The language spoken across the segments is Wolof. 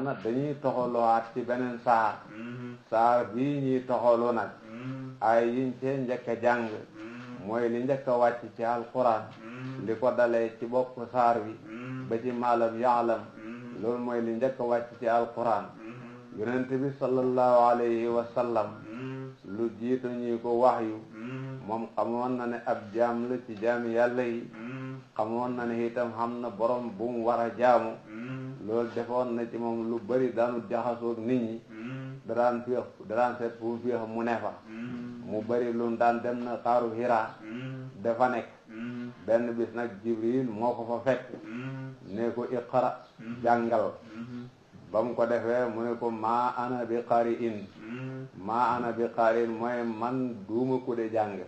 na dañuy toxaloowaat ci beneen saar saar bii ñuy toxalu nag ay yiñ cee njëkk a jàng mooy li njëkk a wàcc ci alquran li ko dalee ci bopp saar bi ba ci maalam yaalam loolu mooy li njëkk a wàcc ci alquran yonent bi sallallahu alayhi wa sallam lu jiitu ñi ko waxyu moom xamoon na ne ab jaam la ci jaami yàlla yi xamoon na ne itam xam na borom bu mu war a jaamu loolu defoon na ci moom lu bari daanu jaxasoog nit ñi daraan seet fu mu féex mu ne fa mu bari lu daan dem na xaaru Hira dafa nekk benn bis nag Jibril moo ko fa fekk ne ko iqra jàngal ba mu ko defee mu ne ko maa ana bi qari'in maa ana bi qari'in mooy man duuma ko de jàng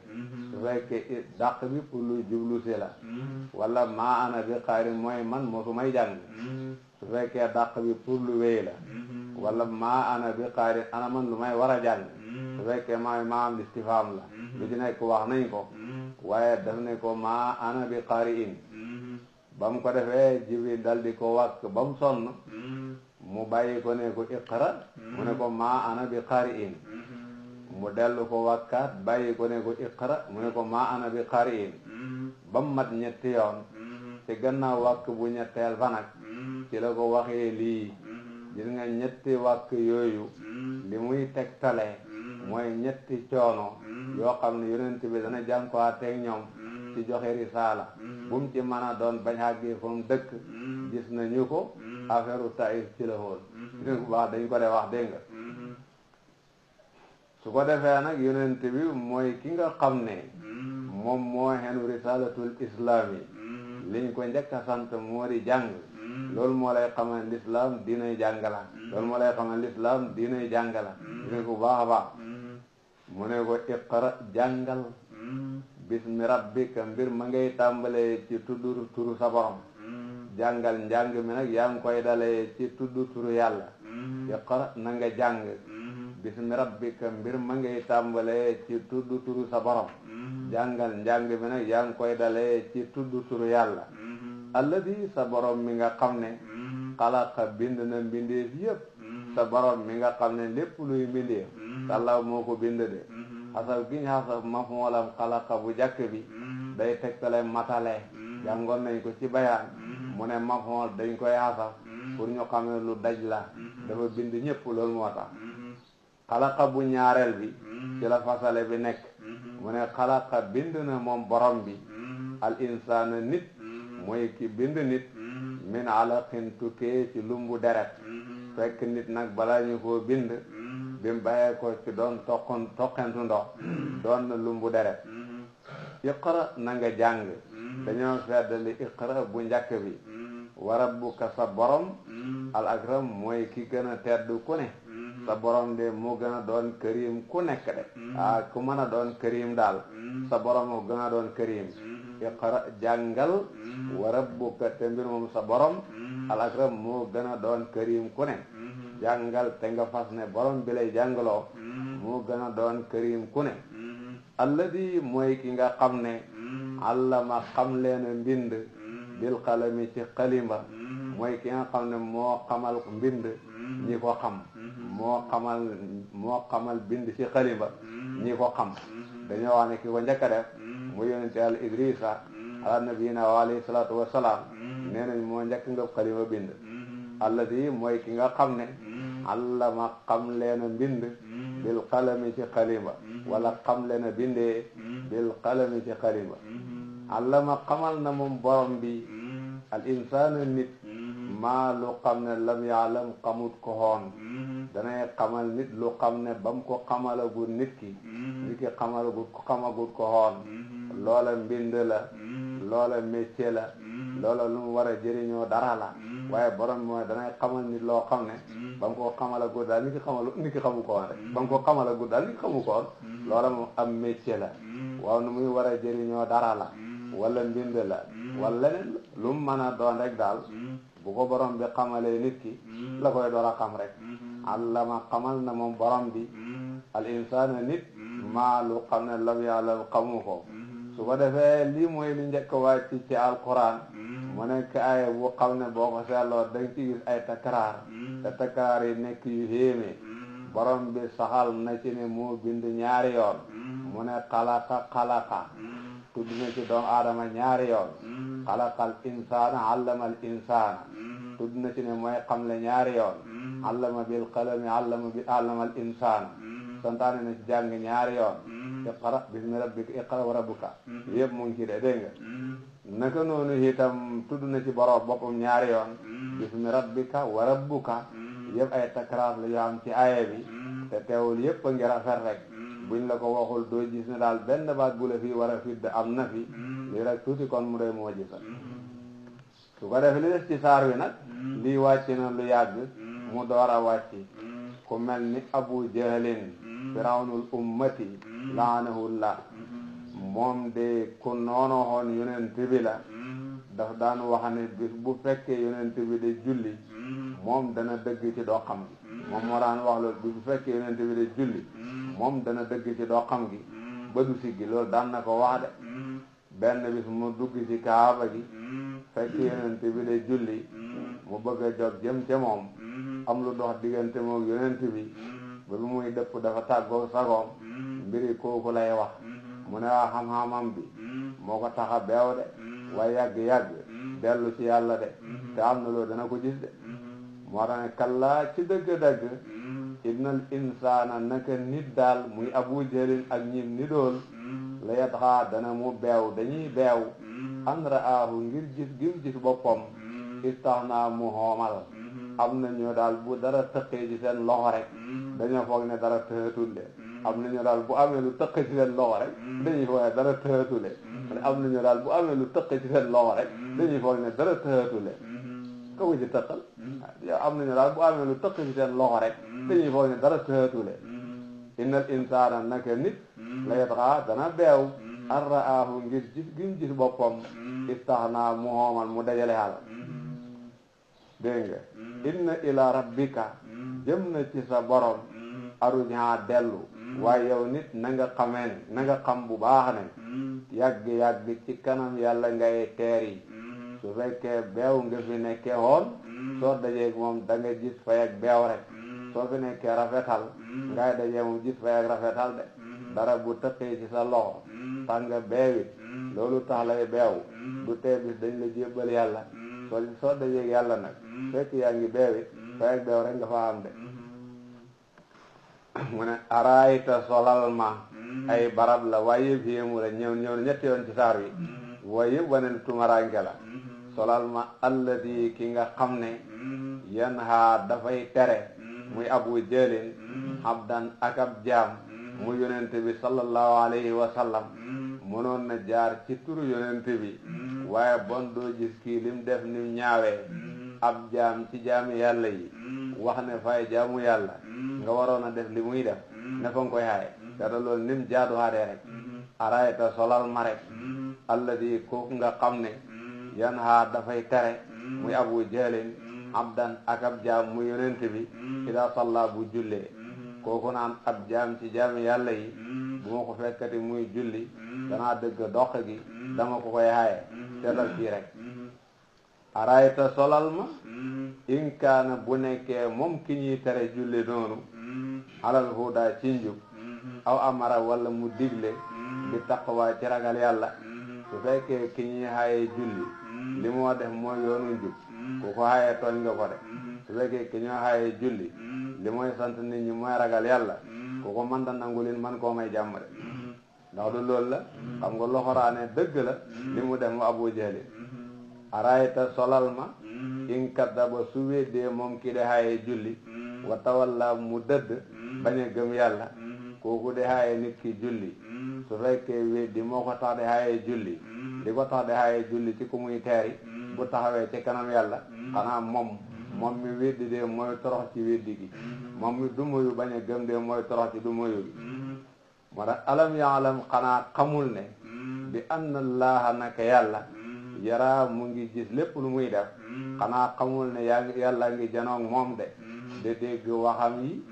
su fekkee dàq bi pour lu jublu si la wala maa ana bi qari'in mooy man mosu may jàng su fekkee dàq bi pour lu wéy la wala maa ana bi qari'in ana man lu may war a jàng su fekkee maam istifham la lu ci nekk wax nañ ko waaye daf ne ko maa ana bi qari'in ba mu ko defee Jibril dal di ko wàkk ba mu sonn mu bàyyi ko ne ko iqra mu ne ko maa ana bi qari'in mu dellu ko wàkkaat bàyyi ko ne ko iqra mu ne ko maa ana bi qari'in ba mu mat ñetti yoon te gannaaw wàkk bu ñetteel fa nag ci la ko waxee lii gis nga ñetti wàkk yooyu li muy tegtale mooy ñetti coono yoo xam ne yonent bi dana jànkuwanteeg ñoom ci joxe risaala bu mu ci mën a doon bañ àggee fa mu dëkk gis nañu ko affaire Taif ci la woon dégg bu baax dañ ko dee wax dégg nga su ko defee nag yonent bi mooy ki nga xam ne moom moo xenu risalatul islami liñ ko njëkk a sant moo di jàng loolu moo lay xamal l'islam diinay jàngala loolu moo lay xamal l'islam diinay jàngala dégg bu baax a baax mu ne ko iqra jàngal bismi rabbika mbir ma ngay tàmbalee ci tuddu turu sa borom jàngal njàng mi nag yaa ngi koy dalee ci tuddu turu yàlla iqra na nga jàng bismi rabbika mbir ma ngay tàmbalee ci tuddu turu sa borom jàngal njàng mi nag yaa ngi koy dalee ci tuddu turu yàlla alladi sa borom mi nga xam ne xalaqa bind na mbindeef yëpp sa borom mi nga xam ne lépp luy mbindeef sàllaw moo ko bind de xasab giñ xasab mafoolam xalaqa bu jàkk bi day tegtale matale jàngoon nañ ko ci bayaan mu ne mafool dañ koy xasab pour ñu xam ne lu daj la dafa bind ñëpp loolu moo tax xalaqa bu ñaareel bi ci la fasale bi nekk mu ne xalaqa bind na moom borom bi al insaana nit mooy ki bind nit min alaqin tukkee ci lumbu deret fekk nit nag balaa ñu koo bind bi mu bàyyee ko ci doon toqentu ndox doon na lumbu deret iqra na nga jàng dañoo feddali iqra bu njëkk bi wa rabbuka sa borom al akram mooy ki gën a tedd ku ne sa borom de moo gën a doon karim ku nekk de ku mën a doon karim daal sa borom moo gën a doon karim iqra jàngal wa rabbuka te mbir moom sa borom al akram moo gën a doon karim ku ne jàngal te nga fas ne borom bi lay jàngaloo moo gën a doon karim ku ne alladi mooy ki nga xam ne allama xam leen mbind bil qalami ci xalimba mooy ki nga xam ne moo xamal mbind ñi ko xam moo xamal bind ci xalimba ñi ko xam dañoo wax ne ki ko njëkk a def mu yonente al Idrisa ala nabiyina wa alayhi salatu wasalaam nee nañ moo njëkk nga xalima bind alladi mooy ki nga xam ne allama xam leen mbind bil qalami ci xalimba wala xam leen a bindee bil qalami ci xalimba allama xamal na moom borom bi al insaana nit maa lu xam ne lam yaalam xamut ko xoon danay xamal nit lu xam ne ba mu ko xamalagut nit ki xamalagut ko xoon loola mbind la loola métier la loola lu mu war a jëriñoo dara la waaye borom mooy danay xamal nit loo xam ne ba mu ko xamalagut daal nit ki xamu ko woon rek ba mu ko xamalagut daal nit ki xamu ko woon loola moom am métier la waaw nu muy war a jëriñoo dara la wala mbind la wala leneen lu mu mën a doon rek daal bu ko borom bi xamalee nit ki la koy door a xam rek allama xamal na moom borom bi al insaana nit maa lu xam ne lam yàlla xamu ko su ko defee lii mooy li njëkk wàcc ci alquran mu nekk ay bu xam ne boo ko seetloo da nga ci gis ay takraar te takraar yi nekk yu xéeme borom bi saxal na ci ne moo bind ñaari yoon mu ne xalaqa tudd na ci doomu aadama ñaari yoon xalaqal insaana allamal insaana tudd na ci ne mooy xamle ñaari yoon allama bil qalami allamal insaana santaane na ci jàng ñaari yoon iqra bismi rabbika iqra wa rabbuka yëpp mu ngi ci de dégg nga naka noonu itam tudd na ci borom boppam ñaari yoon bismi rabbika wa rabbuka yëpp ay takraar la yoo am ci aaya bi te teewul yëpp a ngi rafet rek buñ la ko waxul doo gis ne daal benn baat bu la fii war a fidd am na fi lii rek tuuti kon mu doy moo gisa su ko def li des ci saar wi nag lii wàcc na lu yàgg mu door a wàcc ku mel ni abu jahlin firawnul ummati laanahullah moom de ku noonoxoon yonent bi la daf daan wax ne bis bu fekkee yonent bi de julli moom dana dëgg ci doo xam gi moom moo daan wax loolu bis bu fekkee yonent bi de julli moom dana dëgg ci doo xam gi ba du siggi loolu daan na ko wax de benn bis mu dugg ci kaaba gi fekk yonent bi de julli mu bëgg a jóg jëm ca moom am lu dox diggante moom yonent bi ba bi muy dëpp dafa tàggoo sagoom mbiri kooku lay wax mu ne waa xam-xamam bi moo ko tax a beew de waaye yàgg-yàgg dellu ci yàlla de te am na loolu dana ko gis de moo tax ne kallaa ci dëgg-dëgg innal insaana naka nit daal muy abu jalin ak ñim ni dool la yatxaa dana mu beew dañuy beew an ra'aahu ngir gis boppam istaxnaa mu xoomal am na ñu daal bu dara tëqee ci seen loxo rek dañoo foog ne dara tëxatul de am na ñu daal bu amee lu tëqee ci seen loxo rek dañuy foog ne dara tëxatule am na ñu daal bu amee lu tëqee ci seen loxo rek dañuy foog ne dara tëxatule ka ko ci tëqal am na ñu daal bu amee lu tëqee ci seen loxo rek dañuy foog ne dara tëxatule innal insaana naka nit la yatxaa dana beew an ra'aahu ngir gis boppam istaxnaa mu xoomal mu dajale xala dégg nga inna ila rabbika jëm na ci sa borom aruñaa dellu waaye yow nit na nga xamee na nga xam bu baax ne yàgg ci kanam yàlla ngay teeri su fekkee beew nga fi nekkee woon soo dajeeg moom da nga gis fay ak beew rek soo fi nekkee rafetal ngay dajee moom gis fay ak rafetal de dara bu tëqee ci sa loxo tax nga beewit loolu tax lay beew du tee bis dañ la jébbal yàlla soo dajeeg yàlla nag fekk yaa ngi beewit fay ak beew rek nga fa am de mu ne araayta solal ma ay barab la waaye yëpp yéemu la ñëw na ñetti yoon ci saar wi waaye yëpp wane ne tumaraanke la solal ma alladi ki nga xam ne yan haa dafay tere muy abu jëlin abdan ak ab jaam mu yonent bi sallallahu alayhi wa sallam mënoon na jaar ci turu yonent bi waaye bon doo gis kii lim def ni ñaawee ab jaam ci jaami yàlla yi wax ne fay jaamu yàlla nga waroon a def li muy def ne fa nga koy xaaye te loolu nim jaadu xaadee rek arayta solal ma rek alladi kooku nga xam ne yan haa dafay tere muy abu jahlin abdan ak ab jaam mu yonent bi ida salla bu jullee kooku naan ab jaam ci jaami yàlla yi bu ma ko fekkati muy julli danaa dëgg doq gi dama ko koy xaaye seetal fii rek arayta solal ma in kaana bu nekkee moom ki ñuy tere julli noonu alal huda ci njub aw amara wala mu digle bi taqwa ci ragal yàlla su fekkee ki ñuy xaaye julli li moo def mooy yoonu njub ku ko xaaye tooñ nga ko de su fekkee ki ñoo xaaye julli li mooy sant nit ñi mooy ragal yàlla ku ko mën da nangu leen man koo may jàmm de ndax du loolu la xam nga loxoraane dëgg la li mu def mu abu jahli arayta solal ma in kaddaba su weddee moom ki de xaaye julli wa tawalla mu dëdd bañ a gëm yàlla kooku de xaaye nit ki julli su fekkee weddi moo ko tax de xaaye julli li ko tax de xaaye julli ci ku muy teeri bu taxawee ci kanam yàlla xanaa moom mi weddi de mooy torox ci weddi gi moom mi du moyu bañ a gëm de mooy torox ci du moyu gi moo tax alam yaalam xanaa xamul ne bi anna allaha naka yàlla yaraa mu ngi gis lépp lu muy def xanaa xamul ne yàlla ngi janoog moom de dégg waxam yi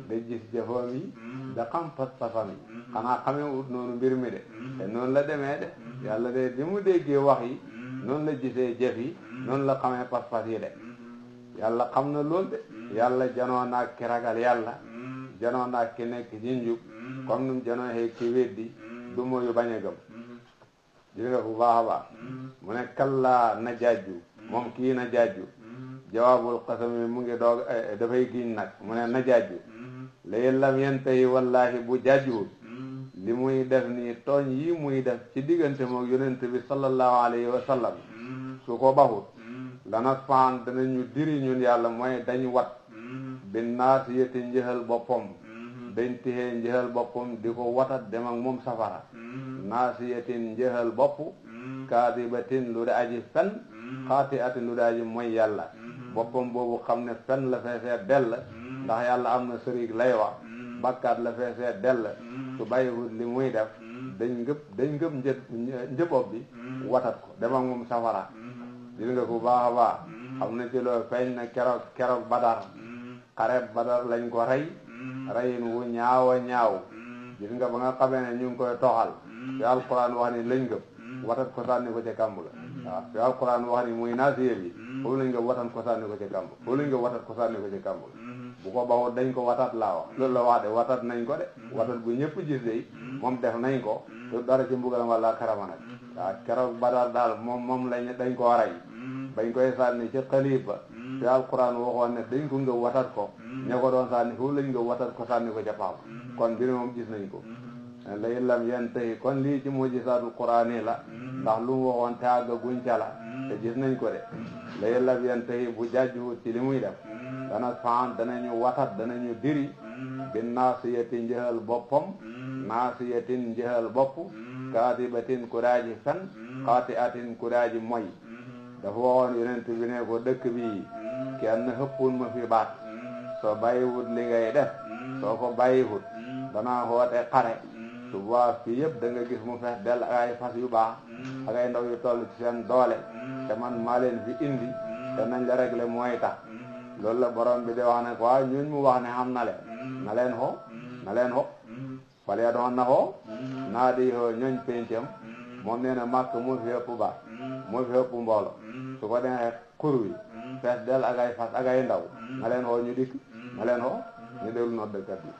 da gis jëfam yi da xam pas-pasam yi xanaa xamee ut noonu mbir mi de te noonu la demee de yàlla de bi mu déggee wax yi noonu la gisee jëf yi noonu la xamee pas-pas yi de yàlla xam na loolu de yàlla janoo naag ki ragal yàlla janoo naag ki nekk ci njub comme num janoo xeeg ki weddi du mooyu bañ a gëm gis nga bu baax a baax mu ne kallaa na jaaju moom kii na jaaju jawaabul qasami mu ngi doog dafay giñ nag mu ne na jaaju lay lam yantahi wallahi bu jaajuwul li muy def nii tooñ yi muy def ci diggante moom yonent bi sallallahu alayhi wa sallam su ko baxut lana faan danañu diri ñun yàlla mooy dañ wat bin naasiyati njëxal boppam dañ tixee njëxal boppam di ko watat dem ak moom safara naasiyatin njëxal bopp kaadibatin lu da aji fen xaati atin lu da aji mooy yàlla boppam boobu xam ne fen la feesee dell ndax yàlla am na sëriñ lay wax bakkaat la feesee dell su bàyyiwul li muy def dañ ngëp njëbob bi watat ko dem ak moom safara gis nga ku baax a baax xam na ci loolu feeñ na keroog badar xareb badar lañ ko reyin wu ñaaw a ñaaw gis nga ba nga xamee ne ñu ngi koy toxal fi alquran wax ni lañ ngëp watat ko sànni ko ca kàmb ga waaw fi alquran wax ni muy naasiye bi foofu lañ ngëp watan ko sànni ko ca kàmb foofu lañ ngëp watat ko sànni ko ca kàmb ga bu ko baxut dañ ko watat laa wax loolu la wax de watat nañ ko de watat bu ñëpp gis de moom def nañ ko te dara ci mbugalam wala karama nag waaw keroog badar daal moom dañ koo rey bañ koy sànni ci xaliib ba fi alquran waxoon ne dañ ko nga watat ko ña ko doon sànni foofu lañ nga watat ko sànni ko ca paam kon mbir moom gis nañ ko lay lam yantahi kon lii ci mujizaatul quraan yi la ndax lu mu waxoon te àgga guñ ca la te gis nañ ko de lay lam yantahi bu jàjjuwut ci li muy def dana faan danañu watat danañu diri bin naasiyatin njëxal boppam naasiyatin njëxal bopp kaadibatin kuraaji fen xaati atin kuraaji moy dafa waxoon yonent bi ne ko dëkk bi kenn xëppul ma fi baat soo bàyyiwut li ngay def soo ko bàyyiwut danaa xoote xare su boobaa fii yëpp da nga gis mu fees dell ak ay fas yu baax ak ay ndaw yu toll ci seen doole te man maa leen fi indi te nañ la régler mooy tax loolu la borom bi di wax ne waaw ñun mu wax ne xam na leen na leen xo fale ya doon na xoo naa di xoo ñooñ pencam moom nee na màkk moo fi ëpp baax moo fi ëpp mboolo su ko defee xur wi fees dell ak ay fas ak ay ndaw na leen xoo ñu dikk na leen xoo ñu déglu noddkat bi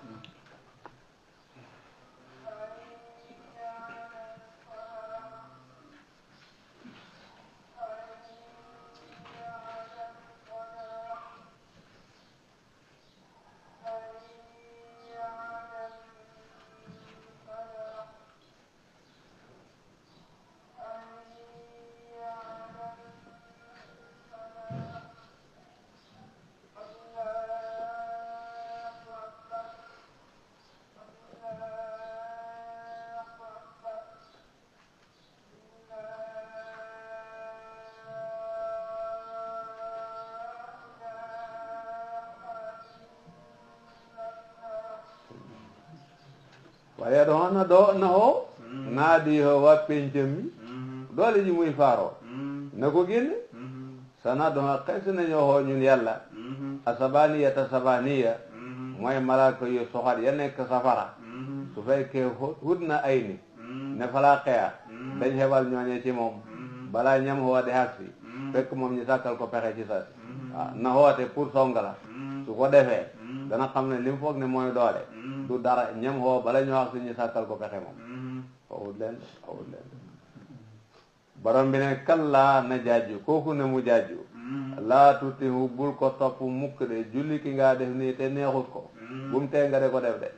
waaye doon na doo na xoo naa di xoo waa pencam mi doole ji muy faaroo na ko génne sana doona xëy si nañoo xoo ñun yàlla asabaniyata sabaniya mooy malaaka yu soxat ya nekk safara su fekkee hut na ay nit ne falaa xeyaat dañ xebal ñooñe ci moom balaa ñam xoo de xag si fekk moom ñu sàkkal ko pexe ci sa waaw na xoote pour song la su ko defee dana xam ne li mu foog ne mooy doole du dara ñam xoo bala ñoo wax si ñu sàkkal ko pexe moom xawut leen borom bi ne kallaa na jaaju kooku ne mu jaaju laa tutihu bul ko topp mukk de julli ki ngaa def nii te neexut ko bum tee nga de ko def de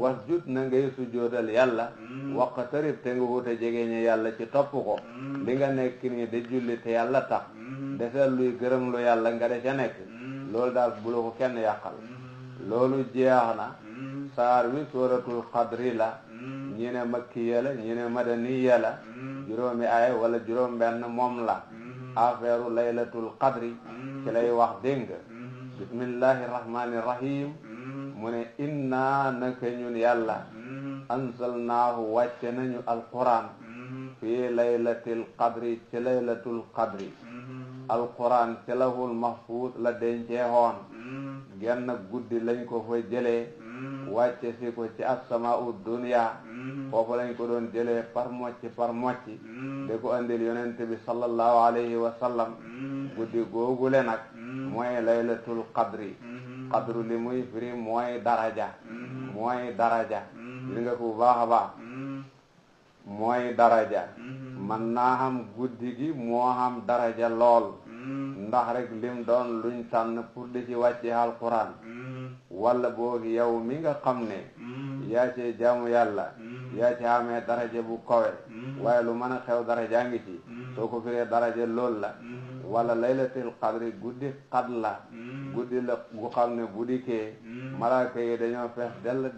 was jut na ngay sujjóotal yàlla waqtarib te nga wute jegeñe yàlla ci topp ko li nga nekk nii de julli te yàlla tax desel luy gërëm lu yàlla nga de ca nekk loolu daal bu la ko kenn yàqal loolu jeex na saar wi suratul qadri la ñi ne makkiya la ñi ne madaniya la juróomi aaya wala juróom benn moom la affaire laylatul qadri ci lay wax dégg nga bismillahi rahmani rahim mu ne inna naka ñun yàlla ansalnaahu wàcce nañu alquran fii laylatil qadri ci laylatul qadri alquran ci lahul mahfuz la dencee xoon genn guddi lañ ko fa jëlee wàcce si ko ci as-samaa'u dunya foofu lañ ko doon jëlee par mocci de ko andil yonent bi sallallahu alayhi wa sallam guddi googule nag mooy laylatul qadri qadru li muy firi mooy daraja mooy daraja li nga ko bu baax a baax mooy daraja man naa xam guddi gi moo xam daraja lool ndax rek lim doon luñ tànn pour di ci wàcce alquran wala boog yow mi nga xam ne yaa ci jaamu yàlla yaa ci amee daraja bu kawe waaye lu mën a xew daraja ngi ci soo ko firee daraja lool la wala laylatul qadri guddi xad la guddi la gu xam ne bu dikkee malaaka yi dañoo fees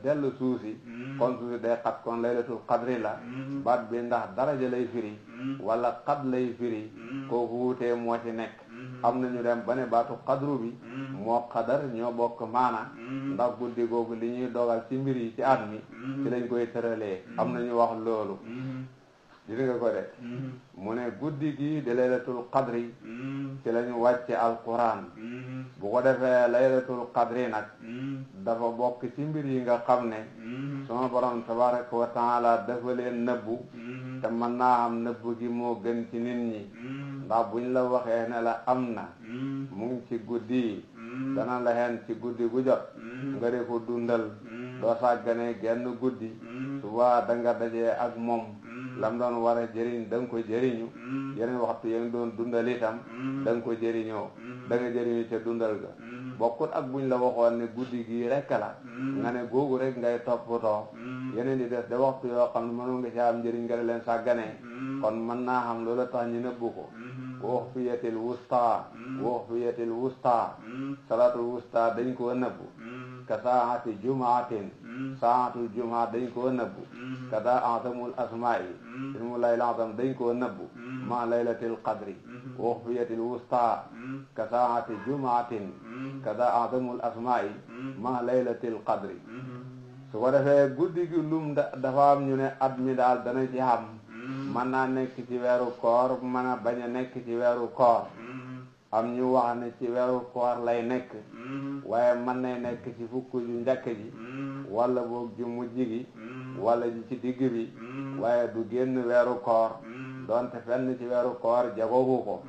dell suusi kon suusi day xat kon laylatul qadri la baat bi ndax daraja lay firi wala xad lay firi kooku wuutee moo ci nekk am na ñu dem ba ne baatu qadru bi moo qadar ñoo bokk maana ndax guddi googu li ñuy dogal ci mbir yi ci at mi ci lañ koy tëralee am na ñu wax loolu gis nga ko de mu ne guddi gi di laylatul qadri ci lañu wàcce alquran bu ko defee laylatul qadri nag dafa bokk ci mbir yi nga xam ne sama borom tabaraka wa taala dafa leen nëbbu te mën naa am nëbbu gi moo gën ci nit ñi ndax buñ la waxee ne la am na mu ngi ci guddi yi dana la hen ci guddi gu jot nga di ko dundal doo sàggane genn guddi suba da nga dajee ak moom lam doon war a jëriñ da nga ko jëriñu yeneen waxtu ya nga doon dundal itam da nga ko jëriñoo da nga jëriñu ca dundal ga bokkut ak buñ la waxoon ne guddi gii rekk la nga ne googu rek ngay toppatoo yeneen di des de waxtu yoo xam ne mënu nga ci am njëriñ nga leen sàgganee kon mën naa xam loola tax ñu nëbbu ko wax fiyatil wusta wax fiyatil wusta salatul wusta dañ koo nëbbu ka saati jumaatin saatul jumaa dañ koo nëbbu kada azamul asma'i ilmu layl azam dañ koo nëbbu ma laylatil qadri wax fiyatil wusta ka saati jumaatin kada azamul asma'i ma laylatil qadri su ko defee guddi gi lum dafa am ñu ne at mi daal dana ci xam mën naa nekk ci weeru koor mën a bañ a nekk ci weeru koor am ñu wax ne ci weeru koor lay nekk waaye mën na nekk ci fukk ju njëkk ji wala boog ju mujj gi wala ji ci digg bi waaye du génn weeru koor donte fenn ci weeru koor jagoogu ko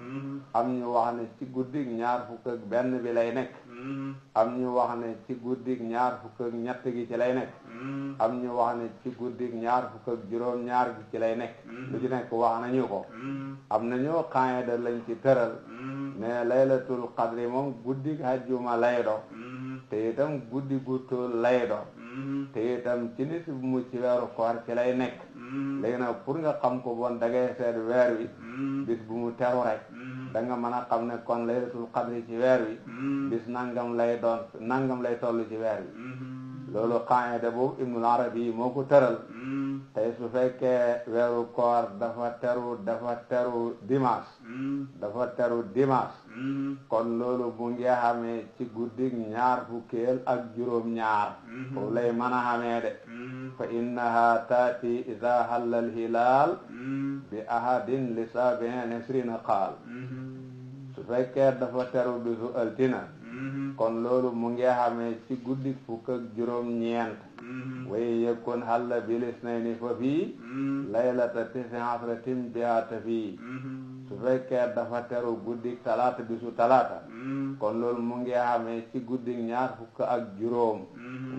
am ñu wax ne ci guddig ñaar fukk ak benn bi lay nekk am ñu wax ne ci guddig ñaar fukk ak ñett gi ci lay nekk am ñu wax ne ci guddig ñaar fukk ak juróom ñaar gi ci lay nekk lu ci nekk wax nañu ko am na ñoo qaida lañ ci tëral mais laylatul qadri moom guddig hajjuma lay do te itam guddi guttul lay do te itam ci nit bu mu ci weeru koor ci lay nekk léegi nag pour nga xam ko bon da ngay seet weer wi bis bu mu teru rek da nga mën a xam ne kon laylatul qadri ci weer wi bis nangam lay doon nangam lay toll ci weer wi loolu qaida boobu Ibnul Arabi moo ko tëral tey su fekkee weeru koor dafa teru dimanche kon loolu mu ngi xamee ci guddig ñaar fukkeel ak juróom ñaar foofu lay mën a xamee de fa innaha taati ida halla al hilal bi ahadin li sabiin isrina qaal su fekkee dafa teru bisu altina kon loolu mu ngi xamee ci guddi fukk ak juróom ñeent way yëkkoon xalla bilis nay ni fa fii laylata tisi asratin biata fii su fekkee dafa teru guddi talaata bisu talaata kon loolu mu ngi xamee ci guddi ñaar fukk ak juróom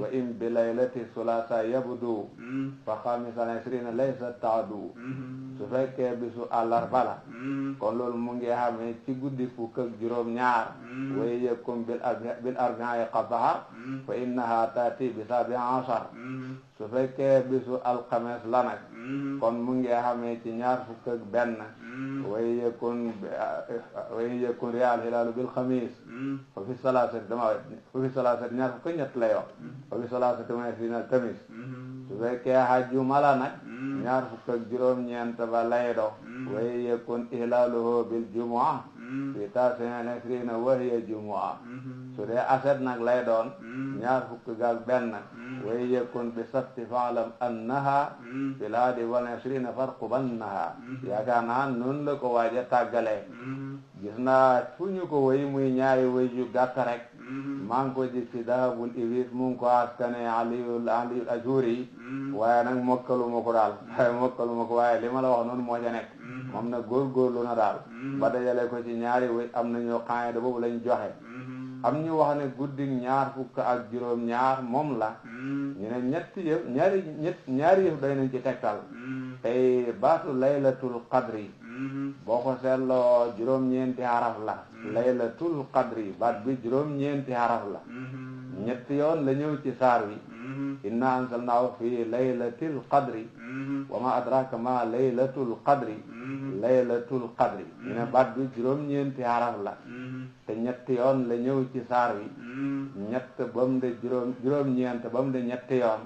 wa in bi laylati sulasa yabdu fa xamisan isrina laysa taadu su fekkee bisu àllarba la kon loolu mu ngi xamee ci guddi fukk ak juróom ñaar way yëkkoon bil arba'i qadaha fa innaha taati bi sabi ashar su fekkee bisu alxames la nag kon mu ngi xamee ci ñaar fukk ak benn way yëkkoon riyaal hilaalu bil xamis fa fi salaasati ñaar fukk ak ñett lay wax fa fi salaasati ma isrina alxamis su fekkee hajjuma la nag ñaar fukk ak juróom ñeent ba lay do way yëkkoon ihlaaluhu bil jumu'a fi taasi'in isrina wa hiya jumu'a su dee aset nag lay doon ñaar fukk ak benn way yëkkoon bi sabti fa'lam annaha fil haadi wal isrina farqubannaha yaakaar naa noonu la ko waaja tàggalee gis naa fu ñu ko woy muy ñaari woy yu gàtt rek maa ngi ko gis ci dahabul ibis mu ngi ko askane aliyul ajuri waaye nag mokkaluma ko daal waaye li ma la wax noonu moo ca nekk moom nag góorgóorlu na daal ba dajale ko ci ñaari woy am na ñoo qaida boobu lañ joxe am ñu wax ne guddi ñaar fukk ak juróom-ñaar moom la ñu ne ñaari yëf doy nañ ci tegtal tey baatu laylatul qadri boo ko seetloo juróom-ñeenti xaraf la laylatul qadri baat bi juróom-ñeenti xaraf la ñetti yoon la ñëw ci saar wi inna anzalnaahu fi laylatil qadri wa ma adraka ma laylatul qadri laylatul qadri ñu ne baat bi juróom-ñeenti xaraf la te ñetti yoon la ñëw ci saar wi ñett ba mu de juróom-ñeent ba mu de ñetti yoon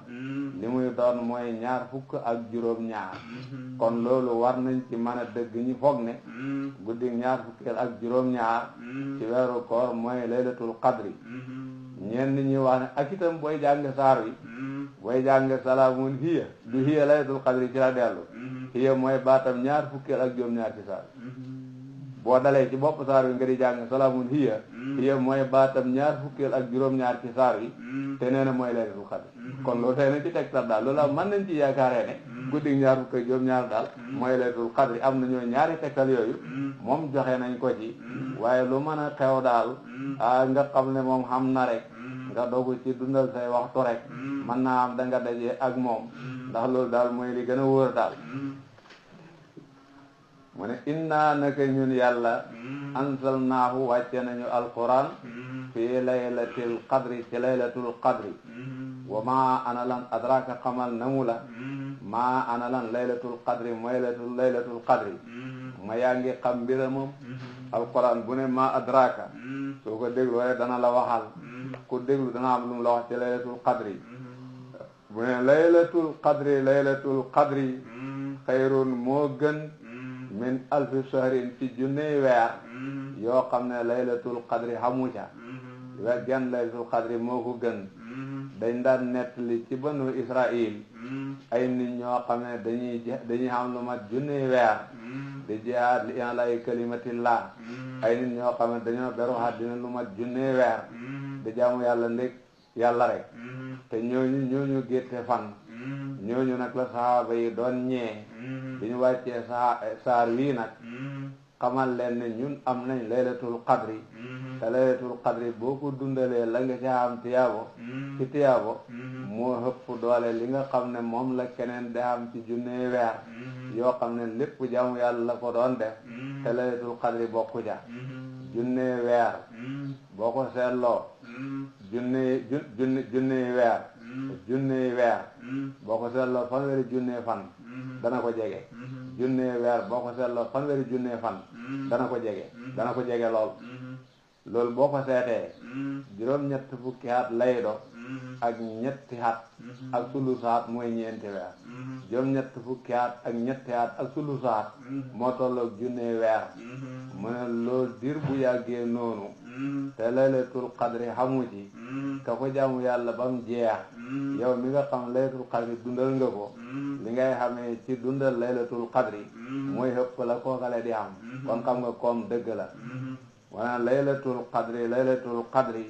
li muy doon mooy ñaar fukk ak juróom-ñaar kon loolu war nañ ci mën a dëgg ñi foog ne guddi ñaar fukki ak juróom-ñaar ci weeru koor mooy laylatul qadri ñenn ñi wax ne ak itam booy jàng saar wi booy jàng salaamun hiya du hiya laylatul qadri ci la dellu hiya mooy baatam ñaar fukki ak juróom-ñaar ci saar wi boo dalee ci bopp saar wi nga di jàng salaamun hiya mooy baatam ñaar fukkeel ak juróom-ñaar ci saar wi te nee na mooy laylatul qadr kon loolu tey nañ ci tegtal daal loolu am mën nañ ci yaakaaree ne guddi ñaar fukk ak juróom-ñaar daal mooy laylatul qadr am na ñoo ñaari tegtal yooyu moom joxe nañ ko ci waaye lu mën a xew daal nga xam ne moom xam na rek nga dogu ci dundal say waxtu rek mën naa am da nga dajee ak moom ndax loolu daal mooy li gën a wóor daal mu ne inna naka ñun yàlla anzalnaahu wàcce nañu alquran fii laylatil qadri ci laylatul qadri wa ma ana lan adraka xamal namu la ma ana lan laylatul qadri mooy laylatul qadri ma yaa ngi xam mbira moom alquran bu ne ma adraka soo ko déglu rek dana la waxal ku déglu dana am lu mu la wax ci laylatul qadri bu ne laylatul qadri xayrun moo gën min alfi shahrin ci junney weer yoo xam ne laylatul qadri xamu ca weer genn laylatul qadri moo ko gën dañ daan nettali ci banu Israil ay nit ñoo xam ne dañuy xam lu mat junney weer di jihaad li i'laa'i kalimatillah ay nit ñoo xam ne dañoo beru àddina lu mat junney weer di jaamu yàlla ndég yàlla rek te ñooñu gétte fan ñooñu nag la sahaaba yi doon ñee bi ñu wàccee saar wii nag xamal leen ne ñun am nañ laylatul qadri te laylatul qadri boo ko dundalee la nga ca am tiyaabo moo ëpp doole li nga xam ne moom la keneen di am ci junnee weer yoo xam ne lépp jaamu yàlla la ko doon def te laylatul qadri bokku ca junnee weer boo ko seetloo junnee weer boo ko seetloo fanweeri junnee fan dana ko jege junnee weer boo ko seetloo fanweeri junnee fan dana ko jege loolu boo ko seetee juróom-ñett fukki at lay do ak ñetti at ak sulusaat mooy ñeenti weer juróom-ñett fukki at ak ñetti at ak sulusaat moo tolloog junnee weer mu ne loolu dir bu yàggee noonu te laylatul qadri xamu ci ka ko jaamu yàlla ba mu jeex yow mi nga xam laylatul qadri dundal nga ko li ngay xamee ci dundal laylatul qadri mooy xëpp la kookale di xam kon xam nga koom dëgg la wana laylatul qadri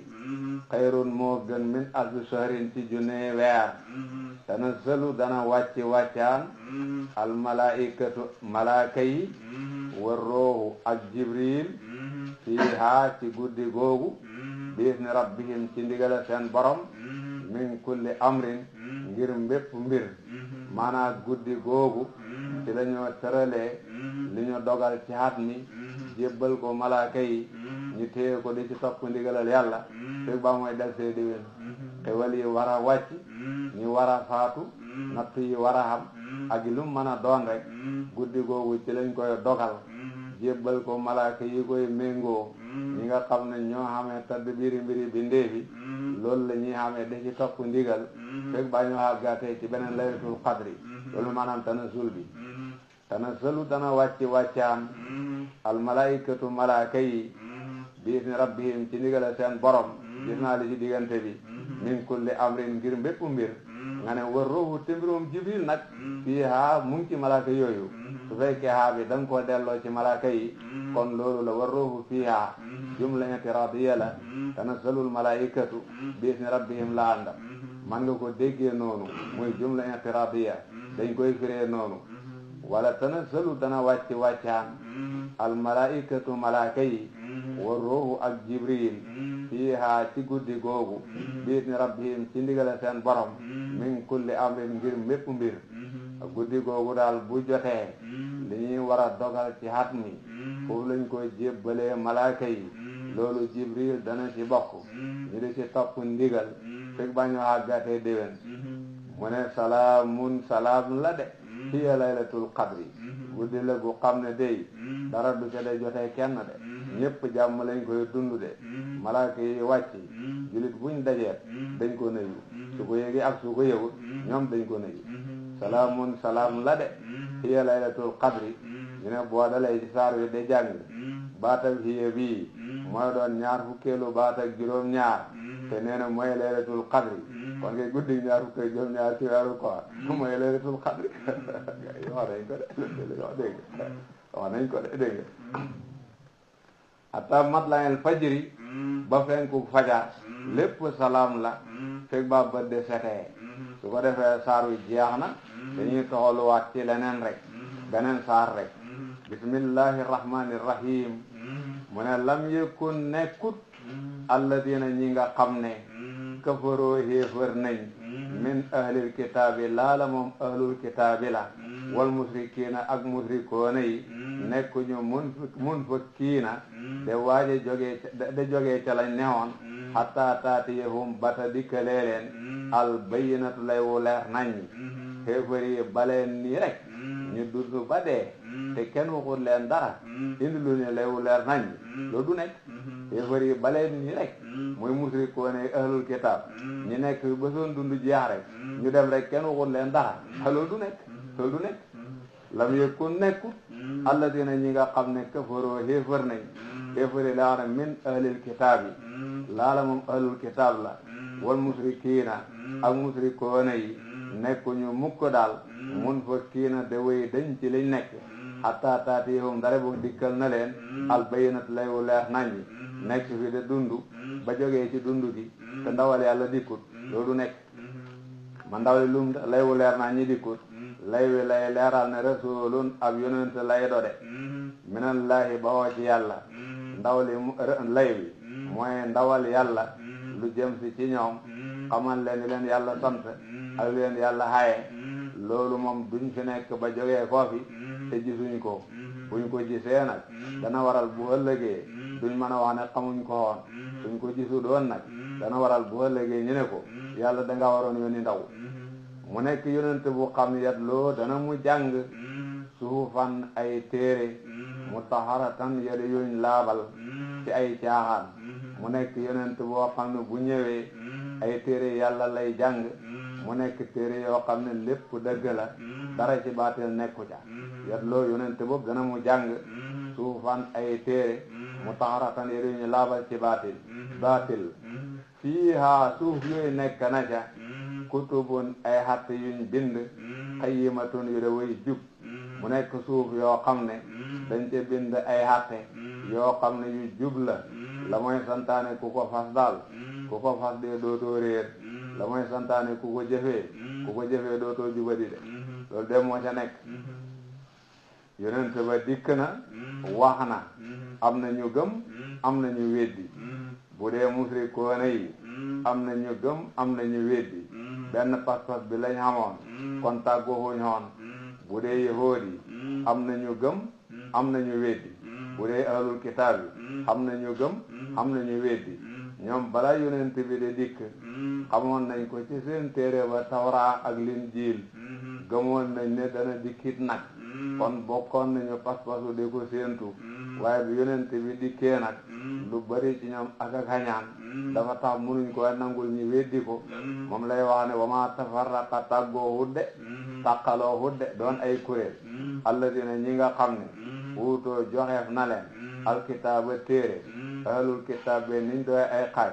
xayrun moo gën min alfi shahrin ci junne weer tanazzalu dana wàccaan al malaikatu malaaka yi war roohu ak jibril fiihaa ci guddi googu biizni rabbihim ci ndigala seen borom min kulli amrin ngir mbépp mbir maanaam guddi googu ci la ñoo tëralee li ñu dogal ci at mi jébbal ko malaaka yi ñu téye ko di ci topp ndigalal yàlla fekk ba mooy del see diwén xewal yi war a wàcc ñu war a faatu natt yi war a xam ak lu mën a doon rek guddi googu ci lañ koy dogal jébbal ko malaaka yi koy méngoo ñi nga xam ne ñoo xamee tadbiri mbiri bindee bi loolu la ñuy xamee da ci topp ndigal fekk ba ñoo àggatee ci beneen laylatul qadri loolu maanaam tanazul bi tanazzalu dana wàccaan al malaikatu malaaka yi bi isni rabbihim ci ndigala seen borom gis naa li ci diggante bi min kulli amrin ngir mbépp mbir nga ne war ruuhu te mbirum jibril nag fii haa mu ngi ci malaaka yooyu su fekkee haa bi da nga koo delloo ci malaaka yi kon loolu la war ruuhu fii haa jumla intiradiya la tanazzalul malaikatu bi isni rabbihim la ànda man nga ko déggee noonu muy jumla intiradiya dañ koy firee noonu wala tanazzalu dana wàccaan al malaikatu malaaka yi war ruuhu ak jibril fiihaa ci guddi googu biit ni rabbihim ci ndigale seen borom min kulli amrin ngir mépp mbir guddi googu daal bu jotee li ñuy war a dogal ci at mi foofu lañ koy jébbalee malaaka yi loolu jibril dana ci bokk ñu di ci topp ndigal fekk ba ñu àggatee déwén mu ne salaamun salaam la de hiya laylatul qadri guddi la gu xam ne day dara du ca de jotee kenn de ñépp jàmm lañ koy dund de malaaka yi wàcc julit buñ dajeet dañ ko nuyu su ko yëgee ak su ko yëgut ñoom dañ ko nuyu salaamun salaam la de hiya laylatul qadri ñu ne boo dalee ci saar wi de jàng baatak hiya bii mooy doon ñaar fukkeelu baat ak juróom-ñaar te nee na mooy laylatul qadri kon ngay guddi ñaar fukk ak juróom-ñaar ci weeru koor mooy laylatul qadri wax nañ ko de dégg nga hatta matla'il fajri ba fenku fajar lépp salaam la fekk ba bët de setee su ko defee saar wi jeex na dañuy toxaluwaat ci leneen rek beneen saar rek bismillahi rahmani rahim mu ne lam yekun nekkut alladina ñi nga xam ne kafaroo héefër nañ min ahlil kitaabi laala moom ahlul kitaabi la wal musrikiina ak musrikoona yi nekkuñu mun fa kiina de waaje jógee ca lañ newoon hatta taatiyahum bata dikkalee leen al bayyinatu lay wu leer naññi héefër yi baleen nii rek ñu dund ba dee te kenn waxul leen dara indi lu ne lay wu leer naññi loolu du nekk héefër yi baleen nii rek mooy musrikoona yi ahlul kitaab ñu nekk ba soon dund jeex rek ñu dem rek kenn waxul leen dara loolu du nekk loolu du nekk lam yëkkun nekkut alladina ñi nga xam ne kafaroo héefër nañ héefëri laa na min ahlil kitaab yi laala moom ahlul kitaab la wal musrikiina ak musrikoona yi nekkuñu mukk daal mun fa kiina de wéy dañ ci liñ nekk hatta taatiyahum dara boog dikkal na leen al bayyinat lay wu leer naññi nekk fi de dund ba jógee ci dund gi te ndawal yàlla dikkut loolu nekk ma ndawali lum lay wu leer naññi dikkut lay wi lay leeral ne rasulun ab yonent lay do de minallahi ba woo ci yàlla ndawli lay wi mooy ndawal yàlla lu jëm si ci ñoom xamal leen leen yàlla sant ak leen yàlla xaye loolu moom duñ fi nekk ba jógee foofi te gisuñ ko buñ ko gisee nag dana waral bu ëllëgee duñ mën a wax ne xamuñ ko woon suñ ko gisu doon nag dana waral bu ëllëgee ñu ne ko yàlla danga waroon yónni ndaw mu nekk yonent bu xam yatloo dana mu jàng suhufan ay téere mutaharatan yada yuñ laabal ci ay caaxaan mu nekk yonent boo xam ne bu ñëwee ay téere yàlla lay jàng mu nekk téere yoo xam ne lépp dëgg la dara ci baatil nekku ca yatloo yonent boobu dana mu jàng suhufan ay téere mutaharatan yada yuñ laabal ci baatil fiihaa suuf yooyu nekk na ca kutubun ay xatt yuñ bind qayyimatun yu de way jub mu nekk suuf yoo xam ne dañ ca bind ay xatte yoo xam ne yu jub la mooy santaane ku ko fas daal ku ko fas dee dootoo réer la mooy santaane ku ko jëfee dootoo jubadi de loolu de moo ca nekk yonent ba dikk na wax na am na ñu gëm am na ñu weddi bu dee musrikoona yi am na ñu gëm am na ñu weddi benn pas-pas bi lañ xamoon kon tàggooxuñ xoon bu dee yahood yi am na ñu gëm am na ñu weddi bu dee ahlul kitaab yi am na ñu gëm am na ñu weddi ñoom balaa yonent bi de dikk xamoon nañ ko ci seen téere ba tawraa ak linjiil gëmoon nañ ne dana dikkit nag kon bokkoon nañu pas-pasu di ko séentu waaye bi yonent bi dikkee nag lu bari ci ñoom ak xañaan dafa tax munuñ ko nangul ñi weddi ko moom lay wax ne wama tafarraqa tàggoo hudde tàqaloo hudde doon ay kuréel alladina ñi nga xam ne wuutoo joxeef na leen alkitaaba téere ahlul kitaab be niñ doy ay xaaj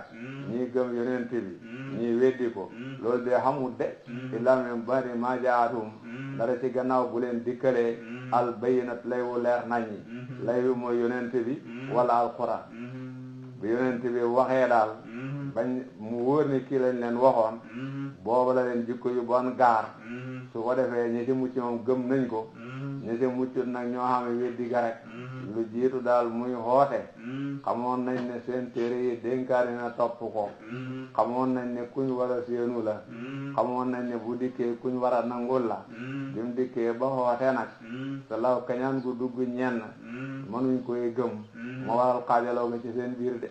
ñii gëm yonent bi ñii weddi ko loolu de xamut de illa min ba'di ma jaatum dara ci gannaaw bu leen dikkalee al bayyinat lay wu leer naññi lay wi mooy yonent bi wala alquran bi yonent bi waxee daal bañ mu wóor ni kii lañ leen waxoon booba la leen jikko yu bon gaar su ko defee ñi ci mucc moom gëm nañ ko ñi ci muccut nag ñoo xam ne weddi ga rek lu jiitu daal muy xoote xamoon nañ ne seen téere yi dénkaane na topp ko xamoon nañ ne kuñ war a séenu la xamoon nañ ne bu dikkee kuñ war a nangul la bi mu dikkee ba xoote nag te law kañaan gu dugg ñenn mënuñ koy gëm moo waral xaajaloo nga ci seen biir de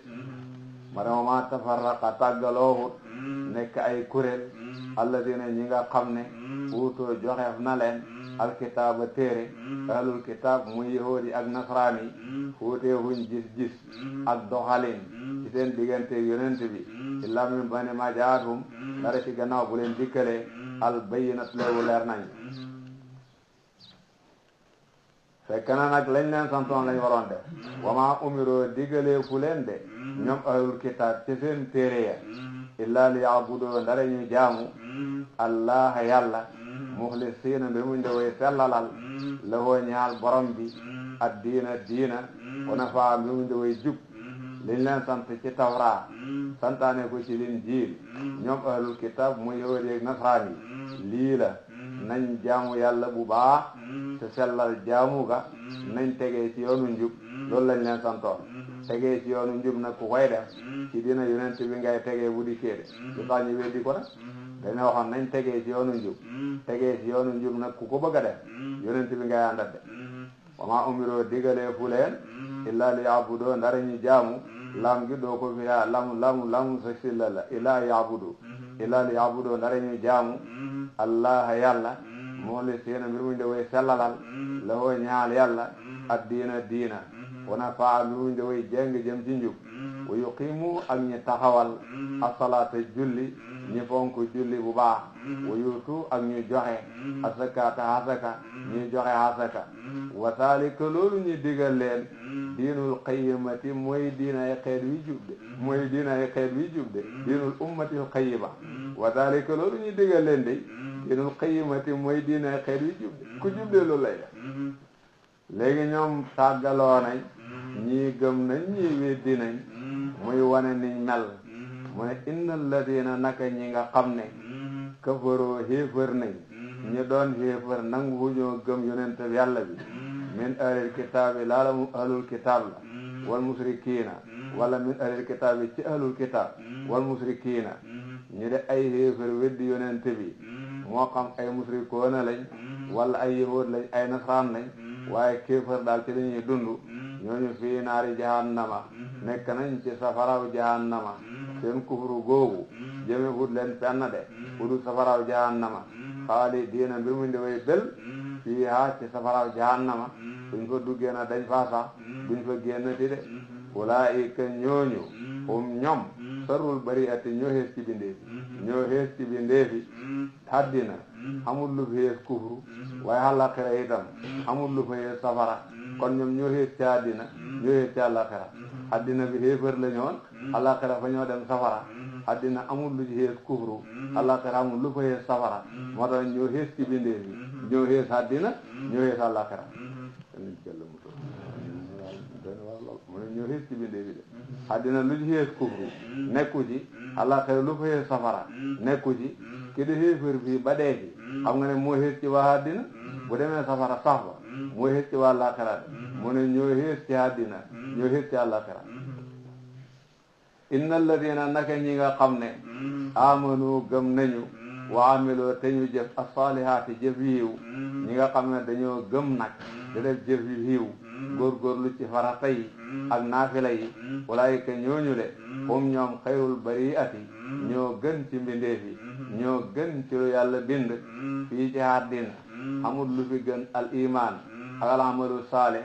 ma dama ma tafarraqa tàggaloowut nekk ay kuréel alladina ñi nga xam ne wuutoo joxeef na leen alkitaaba téere ahlul kitaab muy yahuudi ak nasraan yi fuutee wuñ gis-gis ak doxalin ci seen diggante yonent bi illa min bani ma jaatum dara ci gannaaw bu leen dikkalee al bayyinat leewu leer nañ fekk na nag lañ leen santoon lañ waroon def wama umiroo diggalee fu leen de ñoom ahlul kitaab ci seen téere ya illa li yaabudoo ndara ñu jaamu allah yàlla muxlisiina mbir muñ de way sellalal la hoo ñaal borom bi ak diina wana faa mbir muñ de way jub liñ leen sant ci tawraa santaane ko ci linjiil ñoom ahlul kitaab muy yahuud ak nasraan yi lii la nañ jaamu yàlla bu baax te sellal jaamu ga nañ tegee ci yoonu njub loolu lañ leen santoon tegee ci yoonu njub nag ku koy def ci dina yonent bi ngay tegee bu di kéede lu tax ñu weddi ko nag dañu waxoon nañ tegee ci yoonu njub tegee ci yoonu njub nag ku ko bëgg a def yonent bi ngay àndat de wa maa umiroo digalee fu leen illa li yaabudoo ndara ñu jaamu lam gi doo ko fi yaa lamu sa silla la illa li yaabudoo ndara ñu jaamu allah yàlla muxlisiina mbir muñ de way sellalal la hoo ñaal yàlla ak diina wana faa mbir muñ de way jeng jëm ci njub wa yuqimu ak ñi taxawal asalaata julli ñi fonk julli bu baax wa yuutu ak ñu joxe asakaata hasaka ñi joxe hasaka wa zaalika loolu ñu digal leen diinul qayyimati mooy diinay xeet wi jub de diinul ummatil qayyima wa zaalika loolu ñu digal leen de diinul qayyimati mooy diinay xeet wi jub de ku jub de loolu lay def léegi ñoom tàggaloo nañ ñii gëm nañ ñii weddi nañ muy wane niñ mel mu ne innal ladina naka ñi nga xam ne kafaroo xéefër nañ ñi doon xéefër nangu wuñoo gëm yonent bi yàlla bi min ahlil kitaabi laala mu ahlul kitaab la wal musrikiina wala min ahlil kitaabi ci ahlul kitaab wal musrikiina ñu de ay xéefër weddi yonent bi moo xam ay musrikoona lañ wala ay yahuud lañ ay nasraan lañ waaye kéefër daal ci la ñuy dund ñooñu fii naari jahannama nekk nañ ci safaraw jahannama seen kufru googu jëme wut leen fenn de udu safaraw jahannama xaalidiina mbir mu ndi way bel fii haa ci safaraw jahannama buñ fa duggee na dañ faa sax buñ fa génnati de ulaa'ika ñooñu hum ñoom sarul bari'ati ñoo xees ci bindeefi haddina amul lu fi xees kufru waaye àllaaxira itam amul lu fa xees safara kon ñoom ñoo xees ci àddina ñoo xees ci àllaaxira àddina bi xéefar la ñoon àllaaxira fa ñoo dem safara àddina amul lu ci xees kufru àllaaxira amul lu fa xees safara moo tax ñoo xees ci bindeefi ñoo xees àddina ñoo xees àllaaxira mu ne ñoo xees ci bindeefi de àddina lu ci xees kufru nekku ci àllaaxira lu fa xees safara nekku ci ki di xéefar fii ba dee ci xam nga ne moo xees ci waa àddina bu demee safara sax ba moo xees ci waa àllaaxira de mu ne ñoo xees ci àddina ñoo xees ci àllaaxira inna alladina naka ñi nga xam ne amanu gëm nañu wa amiloo te ñu jëf as-saalihaati jëf yiw ñi nga xam ne dañoo gëm nag di def jëf yu yiw góorgóorlu ci farata yi ak naafila yi walaayika ñooñu le hum ñoom xayrul bariati ñoo gën ci mbindeef yi ñoo gën ci lu yàlla bind fii ci àddina amul lu fi gën al iman ak al amalu saale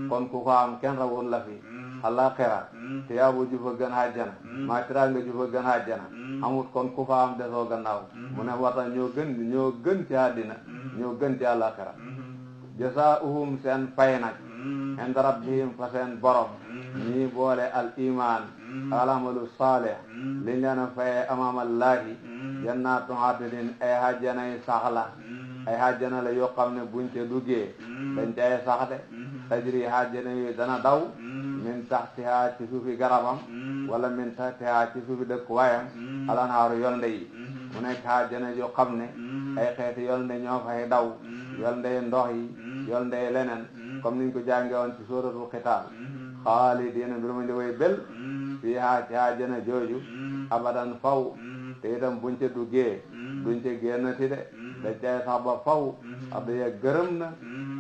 kon ku ko am kenn rawul la fi àllaaxira tiyaabu ju fa gën àjjana maa tiraanga ju fa gën àjjana amul kon ku fa am desoo gannaaw mu ne wata ñoo gën ci àddina ñoo gën ci àllaaxira jasaa'uhum seen fay nag inda rabbihim fa seen borom ñii boole al iman ak al amalu saalih liñ leen a fayee amaamallaahi jannaatu adnin ay àjjanay saxla ay àjjana la yoo xam ne buñ ca duggee dañ cay sax de tajri àjjana yi dana daw min taxtiha ci suufi garabam wala min taxtiha ci suufi dëkkuwaayam alanhaaru yolnde yi mu nekk àjjana yoo xam ne ay xeeti yolnde ñoo fay daw yolnde ndox yi yolnde leneen comme niñ ko jànge woon ci suratul Qital xaalidiina mbir mu ndi way bel fiihaa ci àjjana jooju abadan faw te itam buñ ca duggee duñ ca génnati de da cay sax ba faw adiya gërëm na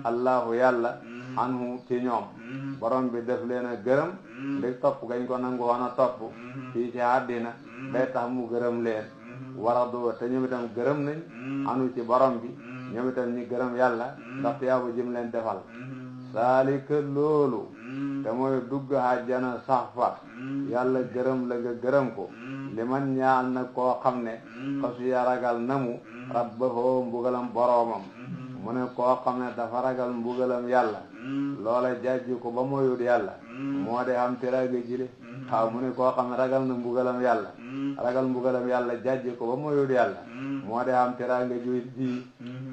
allahu yàlla anhu ci ñoom borom bi def leen a gërëm ndég topp gañ ko nangu woon a topp fii ci àddina day tax mu gërëm leen waradu te ñoom itam gërëm nañ anu ci borom bi ñoom itam ñi gërëm yàlla ndax tiyaabu jëm leen defal saalika loolu te mooy dugg àjjana sax fa yàlla gërëm la nga gërëm ko li man ñaal na koo xam ne xasiya ragal namu rabbahu mbugalam boroomam mu ne koo xam ne dafa ragal mbugalam yàlla loola jàjji ko ba moyut yàlla moo de xam teraanga jile waaw mu ne koo xam ne ragal na mbugalam yàlla ragal mbugalam yàlla jàjji ko ba moyut yàlla moo de xam teraanga ji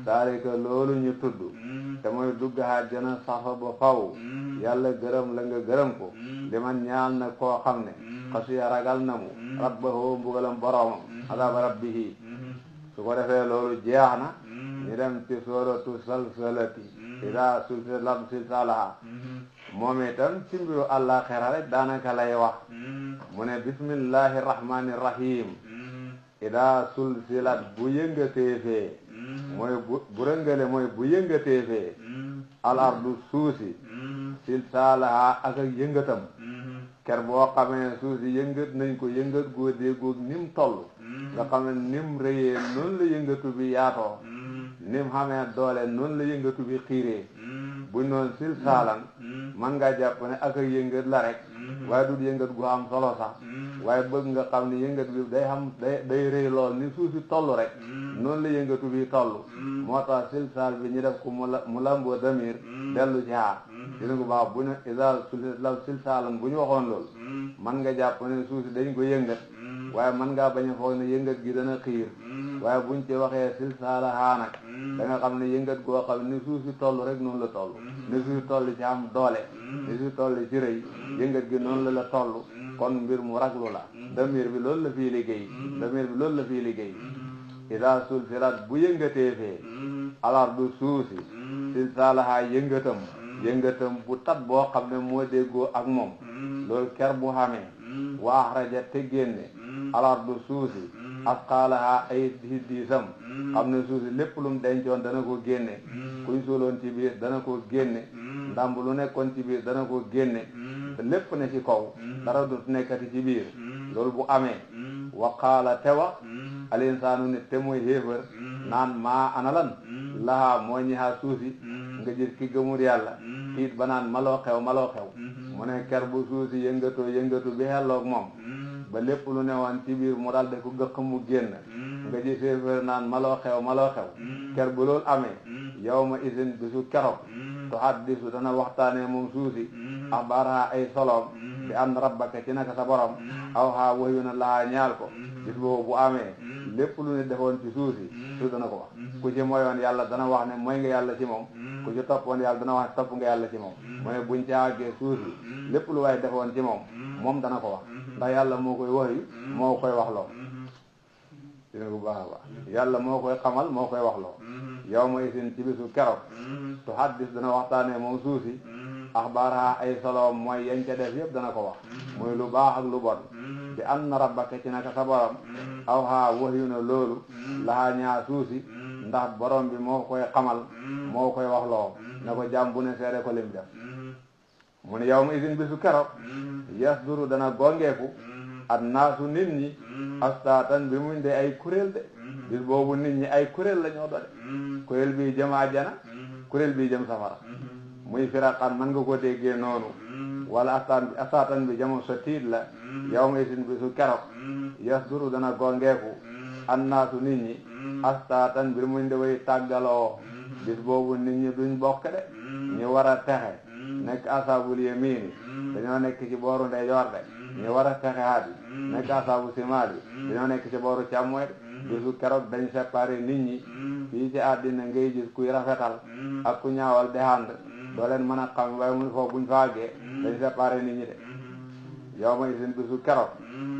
saalika loolu ñu tudd te mooy dugg àjjana safa ba faw yàlla gërëm la nga gërëm ko li man ñaal na koo xam ne xasiya ragal na mu rabbahu mbugalam boroomam adaba rabbihi su ko defee loolu jeex na ñu dem ci sooratu salsalati ida sulsilat silsalaha moom itam ci mbiru àllaaxira rek daanaka lay wax mu ne bismillahi rahmani rahim ida sulsilat bu yëngatee fee mooy bu rëngale mooy bu yëngatee fee al ardu suusi silsalaha ak yëngatam ker boo xamee suusi yëngat nañ ko yëngat goo déegoog nim toll nga xam ne nim rëyee noonu la yëngatu bi yaatoo nim xamee doole noonu la yëngatu bi xiiree buñ noon silsaalan man nga jàpp ne ak yëngat la rek waaye du yëngat gu am solo sax waaye bëgg nga xam ne yëngat bi day rëy lool ni suuf si toll rek noonu la yëngatu bi toll moo tax silsaal bi ñu def ko mu lamboo damir dellu ci xaar dina ko baax bu ne isa silsaalan bu ñu waxoon loolu man nga jàpp ne suuf si dañ ko yëngat waaye man ngaa bañ a foog ne yëngat gi dana xiir waaye buñ ci waxee silsaala xaa nag da nga xam ne yëngat goo xam ni suuf si toll rek noonu la toll ni suuf si toll ci am doole ni suuf si toll ci rëy yëngat gi noonu la toll kon mbir mu raglu la damir bi loolu la fii liggéey damir bi loolu la fii liggéey ida sulsilat bu yëngatee fee alar du suuf si silsaalaha yëngatam bu tat boo xam ne moo déggoo ak moom loolu ker bu xamee wa axraja te génne alar du suuf si asqaalaha ay diisam xam ne suuf si lépp lu mu dencoon dana ko génne kuñ suuloon ci biir dana ko génne ndàmb lu nekkoon ci biir dana ko génne te lépp ne ci kaw dara du nekkati ci biir loolu bu amee waqaala tewa alinsaanu nit te mooy xéefar naan maa analan lahaa moo ñihaa suusi nga gis ki gëmul yàlla tiit ba naan maloo xew mu ne ker bu suusi yëngatu bi xelloog moom ba lépp lu newoon ci biir mu dal de ko gëq mu génn nga gis xéefar naan maloo xew ker bu loolu amee yow ma isin bisu keroog tuhaddisu dana waxtaanee moom suusi axbaaraha ay soloom bi an rabbaka ci naka sa borom aw xaa wayu na lahaa ñaal ko bis boobu bu amee lépp lu ne defoon ci suuf si dana ko wax ku ci moyoon yàlla dana wax ne mooy nga yàlla ci moom ku ci toppoon yàlla dana wax topp nga yàlla ci moom mu ne buñ ci àggee suuf si lépp lu waaye defoon ci moom dana ko wax ndax yàlla moo koy waxyu moo koy wax loo dina ko baax a baax yàlla moo koy xamal moo koy wax loo yow ma isin ci bisu keroog tu haddis dana waxtaanee moom suuf si axbaaraha ay soloom mooy yañ ca def yëpp dana ko wax muy lu baax ak lu bon bi anna rabbaka ci naka sa borom aw xaa waxyu na loolu laxaa ñaa suusi ndax borom bi moo koy xamal moo koy wax loo ne ko jàmm bu ne seede ko lim def mu ne yow ma isin bisu keroog yasduru dana gongeeku at naasu nit ñi astaatan bi muñ de ay kuréel de bis boobu nit ñi ay kuréel la ñoo dole kuréel bii jëm àjjana kuréel bii jëm safara muy firaqan man nga ko déggee noonu wala astaatan bi jamo sa tiit la yow ma isin bisu keroog yasduru dana gongeeku annaasu nit ñi astaatan bi muñ de way tàggaloo bis boobu nit ñi duñ bokk de ñu war a texe nekk asaabul yamini dañoo nekk ci booru ndeyjoor de ñu war a texe haat yi nekk asaabu simaal yi dañoo nekk ci booru càmmooy de bisu keroog dañ séparé nit ñi fii ci àddina ngay gis kuy rafetal ak ku ñaawal de ànd doo leen mën a xam waaye mun foofu buñ faagee dañ séparé nit ñi de yow ma isin bisu keroog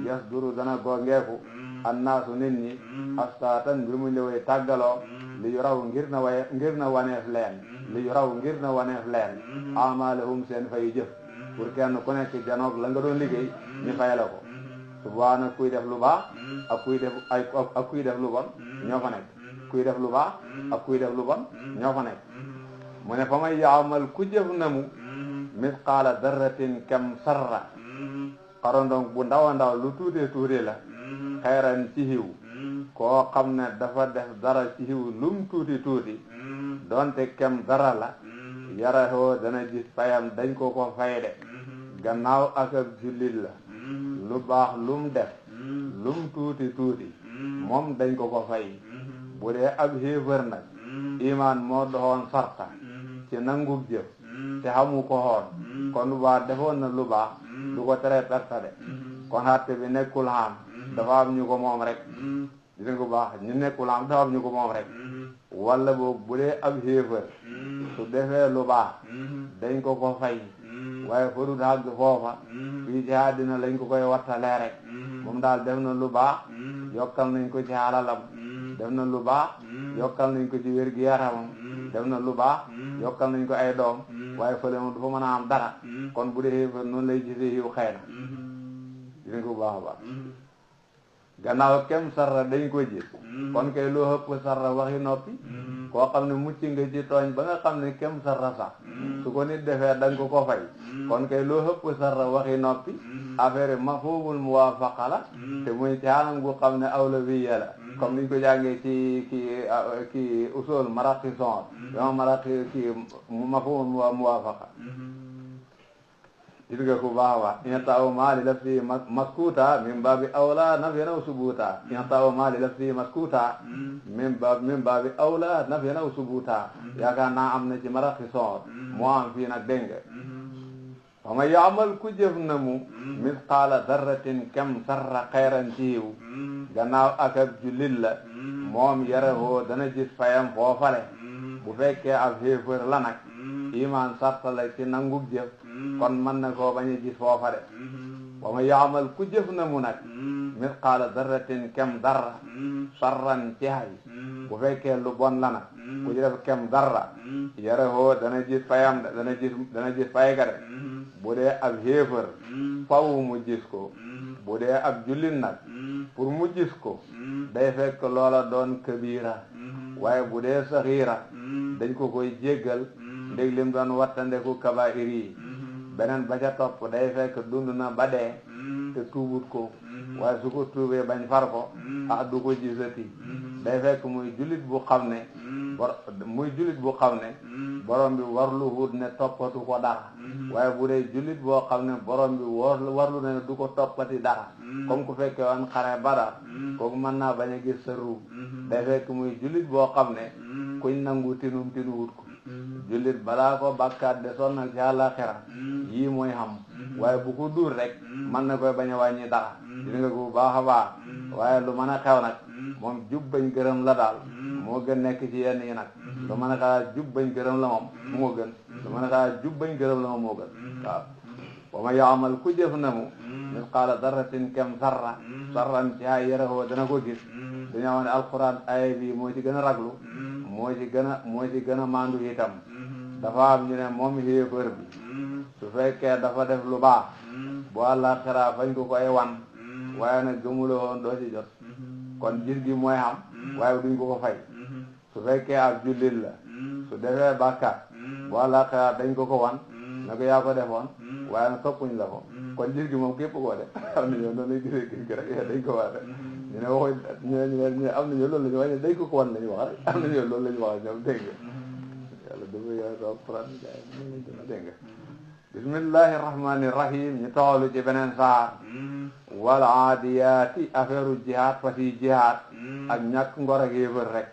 yasduru dana gongeeku annaasu nit ñi astaatan bi mu ñëwee tàggaloo li yu raw ngir na waneef leen li raw ngir na waneef leen amalahum seen fay jëf pour kenn ku nekk janoog la nga doon liggéey ñu fay la ko subaa nag kuy def lu baax ak kuy def lu bon ñoo fa nekk kuy def lu baax ak kuy def lu bon ñoo fa nekk mu ne fa may yaamal ku jëf na mu misqaala darratin kem sarra xarondong bu ndaw a ndaw lu tuutee tuutee la xayran ci xiw koo xam ne dafa def dara ci xiw lum tuuti tuuti donte kem dara la yarahoo dana gis payam dañ ko fay de gannaaw ak ab jullit la lu baax lum def lum tuuti tuuti moom dañ ko fay bu dee ab xéefër nag imaan moo doxoon sarta ci nangug jëf te xamu ko xoon kon lu baax defoon na lu baax du ko tere perte de kon xatte bi nekkul xam dafa am ñu ko moom rek dina ko baax ñu nekkul xam dafa am ñu ko moom rek walla boobu bu dee ab xéefër su defee lu baax dañ ko fay waaye fa dul àgg foofa fii ci àddina lañ ko koy wattalee rek moom daal def na lu baax yokkal nañ ko ci alalam def na lu baax yokkal nañ ko ci wér-gi-yaramam def na lu baax yokkal nañ ko ay doom waaye fële moom du fa mën a am dara kon bu dee xéefër noonu lay gisee yiw xëy na dina ko baax a baax gannaaw kem sarra dañ ko gis kon kay loo ëpp sarra waxi noppi koo xam ne mucc nga ci tooñ ba nga xam ne kem sarra sax su ko nit defee da nga ko fay kon kay loo ëpp sarra waxi noppi affaire yi mafhumul muwaafaqa la te muy ci anam gu xam ne awlawiyya la comme niñ ko jàngee ci kii usul maraqi son dama maraqi kii mafhumul muwaafaqa gis nga ku baax a baax intaw maali lafzi maskuuta min baabi awla nafyan aw subuuta intaw maali lafzi maskuuta min baabi awla nafyan aw subuuta yaakaar naa am na ci maraqi soor moo am fii nag dégg nga fa ma yaamal ku jëf na mu misqaala darratin kem sarra xayran ciiw gannaaw ak ab jullit la moom yarahoo dana gis fayam foofale bu fekkee ab xéefër la nag iman sarta la ci nangug jëf kon mën na koo bañ a gis foofa de wa ma yaamal ku jëf na mu nag misqaala darratin kem darra sarran ci hay bu fekkee lu bon la nag ku ci def kem darra yarahoo dana gis fayam de dana gis fay ga de bu dee ab xéefër faw mu gis ko bu dee ab jullit nag pour mu gis ko day fekk loola doon kabira waaye bu dee saxiira dañ ko koy jéggal ndég lim doon wattandeku kabaa'ir yi beneen ba ca topp day fekk dund na ba dee te tuubut ko waaye su ko tuubee bañ far ko du ko gisati day fekk muy jullit bu xam ne borom bi warlu wut ne toppatu ko dara waaye bu dee jullit boo xam ne borom bi warlu ne du ko toppati dara comme ku fekkee woon xare Badar kooku mën naa bañ a gis sa ruub day fekk muy jullit boo xam ne kuñ nangu tinum wut ko jullit balaa ko bàkkaat de sonnal ci àllaaxira yii mooy xam waaye bu ko duur rek mën na koy bañ a wàññi dara dina nga ko baax a baax waaye lu mën a xew nag moom jub bañ gërëm la daal moo gën nekk ci yenn yi nag lu mën a xalaat jub bañ gërëm la moom moo gën lu mën a xalaat jub bañ gërëm la moom moo gën waaw wa ma yaamal ku jëf na mu misqaala darratin kem sarran ci ay yarahoo dana ko gis dañoo wax ne alquran ay bi moo ci gën a raglu moo ci gën a maandu itam dafa am ñu ne moom xéefër bi su fekkee dafa def lu baax bu àllaaxira fañ ko koy wan waaye nag gëmuloo woon doo ci jot kon gis gi mooy xam waaye duñ ko fay su fekkee ab jullit la su defee bàkkaat bu àllaaxira dañ ko wan na ko yaa ko defoon waaye nag toppuñ la ko kon gis gi moom képp koo def am nañu noonu lay gisee gis gi rek dañ ko wax rek ñu ne waxuñ ñu am nañu loolu la ñu wax ne dañ ko wan la ñu wax rek am nañu loolu la ñu wax ñoom dégg nga yàlla dafa yor alquran dégg nga bismillahi rahmani rahim ñu taxalu ci beneen saar wal aadiyaati affaire jihaad fas yi jihaad ak ñàkk ngor ak yéefër rek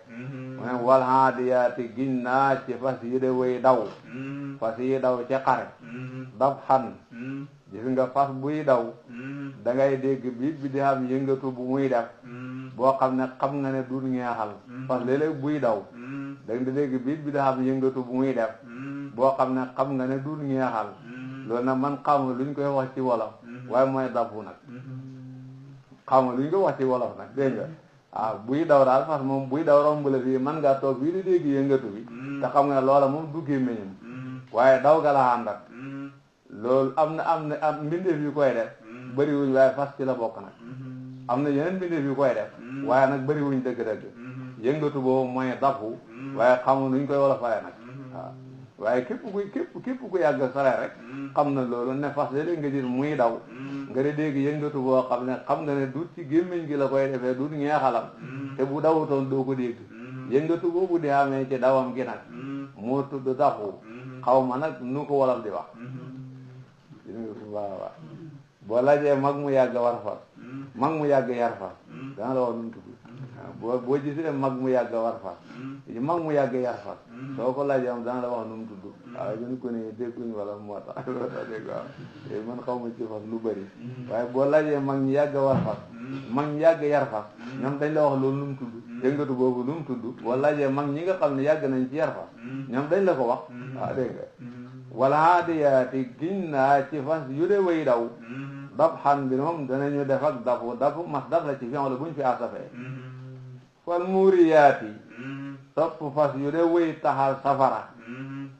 mu ne wal aadiyaati giñ naa ci fas yi de way daw fas yi daw ci xare daf xan gis nga fas buy daw da ngay dégg biit bi di am yëngatu bu muy def boo xam ne xam nga ne du ñeexal fas léeg-léeg buy daw da nga dégg biit bi di am yëngatu bu muy def boo xam ne xam nga ne du ñeexal loolu nag man xaw ma luñ koy wax ci wolof waaye mooy dafu nag xaw ma luñ koy wax ci wolof nag dégg nga buy daw daal fas moom buy daw romb la fii man ngaa toog bii di dégg yëngatu bi te xam nga loola moom du gémmiñam waaye daw ga la àndat loolu am na mbindeef yu koy def bëriwuñ waaye fas ci la bokk nag am na yeneen mbindeef yu koy def waaye nag bëriwuñ dëgg-dëgg yëngatu boobu mooy dafu waaye xamul nuñ koy wala fare nag waaw waaye képp ku yàgg sare rek xam na loolu ne fas léeg-léeg nga gis muy daw nga di dégg yëngatu boo xam ne duut ci gémmiñ gi la koy defee duut ñeexalam te bu dawutoon doo ko dégg yëngatu boobu di amee ci dawam gi nag moo tudd dafu xaw ma nag nu ko wolof di wax waaw boo laajee mag mu yàgg war fas mag mu yàgg yar fas dana la wax nu mu tudd boo gisee mag mu yàgg war fas mag mu yàgg yar fas soo ko laajee am dana la wax nu mu tudd waaye gën ko ne dégguñ wala moo tax loolu tax dégg waaw man xaw ma ci fas lu bëri waaye boo laajee mag ñi yàgg war fas mag ñi yàgg yar fas ñoom dañ la wax loolu nu mu tudd yëngatu boobu nu mu tudd boo laajee mag ñi nga xam ne yàgg nañ ci yar fas ñoom dañ la ko wax waaw dégg nga wala haadiyaati giñ naa ci fas yu de way daw dab xan bi moom danañu def ak dafu masdar la ci fion la buñ fi asafee fal muuriyaati topp fas yu de way taxal safara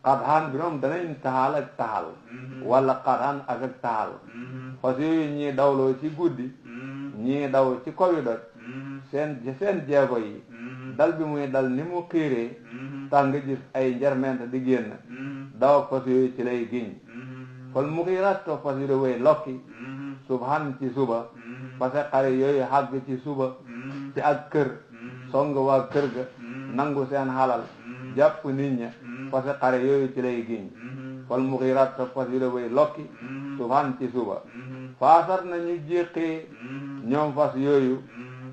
xadxaan bi moom danañ taxal ak taxal wala xadxaan ak taxal fas yooyu ñii dawloo ci guddi ñii daw ci kaw yu doj seen jeego yi dal bi muy dal ni mu xiiree tax nga gis ay njarment di génn daw ak fas yooyu ci lay giñ fal muxiiraat topp fas yu de way lokki subhan ci suba parce que xare yooyu xàgg ci suba ci ak kër song waa kër ga nangu seen xalal jàpp nit ña parce que xare yooyu ci lay giñ fal muxiiraat topp fas yu de way lokki subhan ci suba faasar nañu jéqee ñoom fas yooyu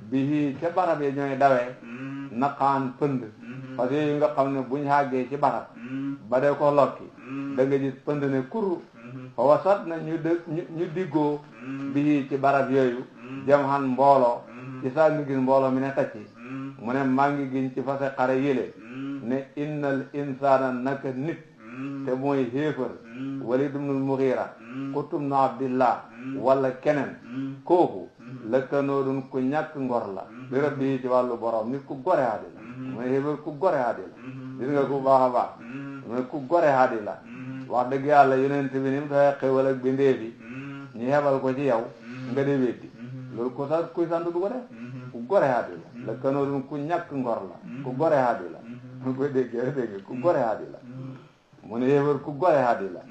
bi ca barab yi ñooy dawee naqaan pënd fas yooyu nga xam ne buñ xàggee ci barab ba dee ko lokki da nga gis pënd ne kuru fa wasat na ñu diggoo bi ci barab yooyu jam xan mbooloo ci saa ngi gis mbooloo mi ne tacci mu ne maa ngi giñ ci fase xare yële ne innal insaana naka nit te mooy xéefar Walid ibnul Mughira Qutb ibnu Abdillah wala keneen kooku lëkkanoodun ku ñàkk ngor la bi rabbi ci wàllu borom nit ku gore haadi la mooy xéefar ku gore haadi la gis nga ku baax a baax mooy ku gore haadi la wax dëgg yàlla yonent bi ni mu taxee xéwal ak bindee bi ñu xebal ko ci yow nga de weddi loolu ko sax kuy sant du ko def ku gore haadi la lëkkanoodun ku ñàkk ngor la ku gore haadi la mu koy dégg ku gore haadi la mu ne xéefar ku gore haadi la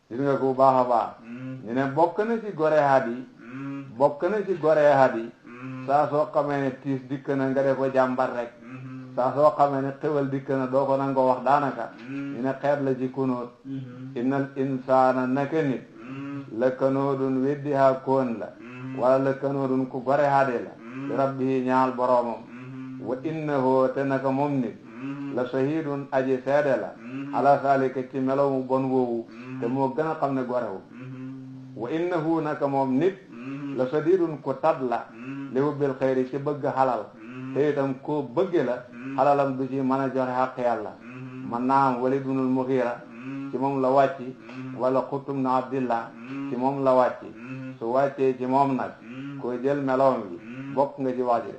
gis nga ku baax a baax ñu ne bokk na ci gore haadi saa soo xamee ne tiis dikk na nga de ko jàmbar rek saa soo xamee ne xewal dikk na doo ko nangoo wax daanaka ñu ne xeet la ci kunóot innal insaana naka nit la kanoodun weddi haa koon la wala la kanoodun ku gore haadi la di rabbi ñaal boroomam wa innahu te naka moom nit la shahidun aji seede la ala salika ci melaw mu bon woowu te moo gën a xam ne gorewu wa innahu naka moom nit la shadidun ku tat la li hubbil xayri ci bëgg xalal te itam koo bëgge la xalalam du ci mën a joxe xaq yàlla man naam Walid ibnul Mughira ci moom la wàcci wala Qutb ibnu Abdillah ci moom la wàcci su wàccee ci moom nag ko jël meloom bi bokk nga ci wax ji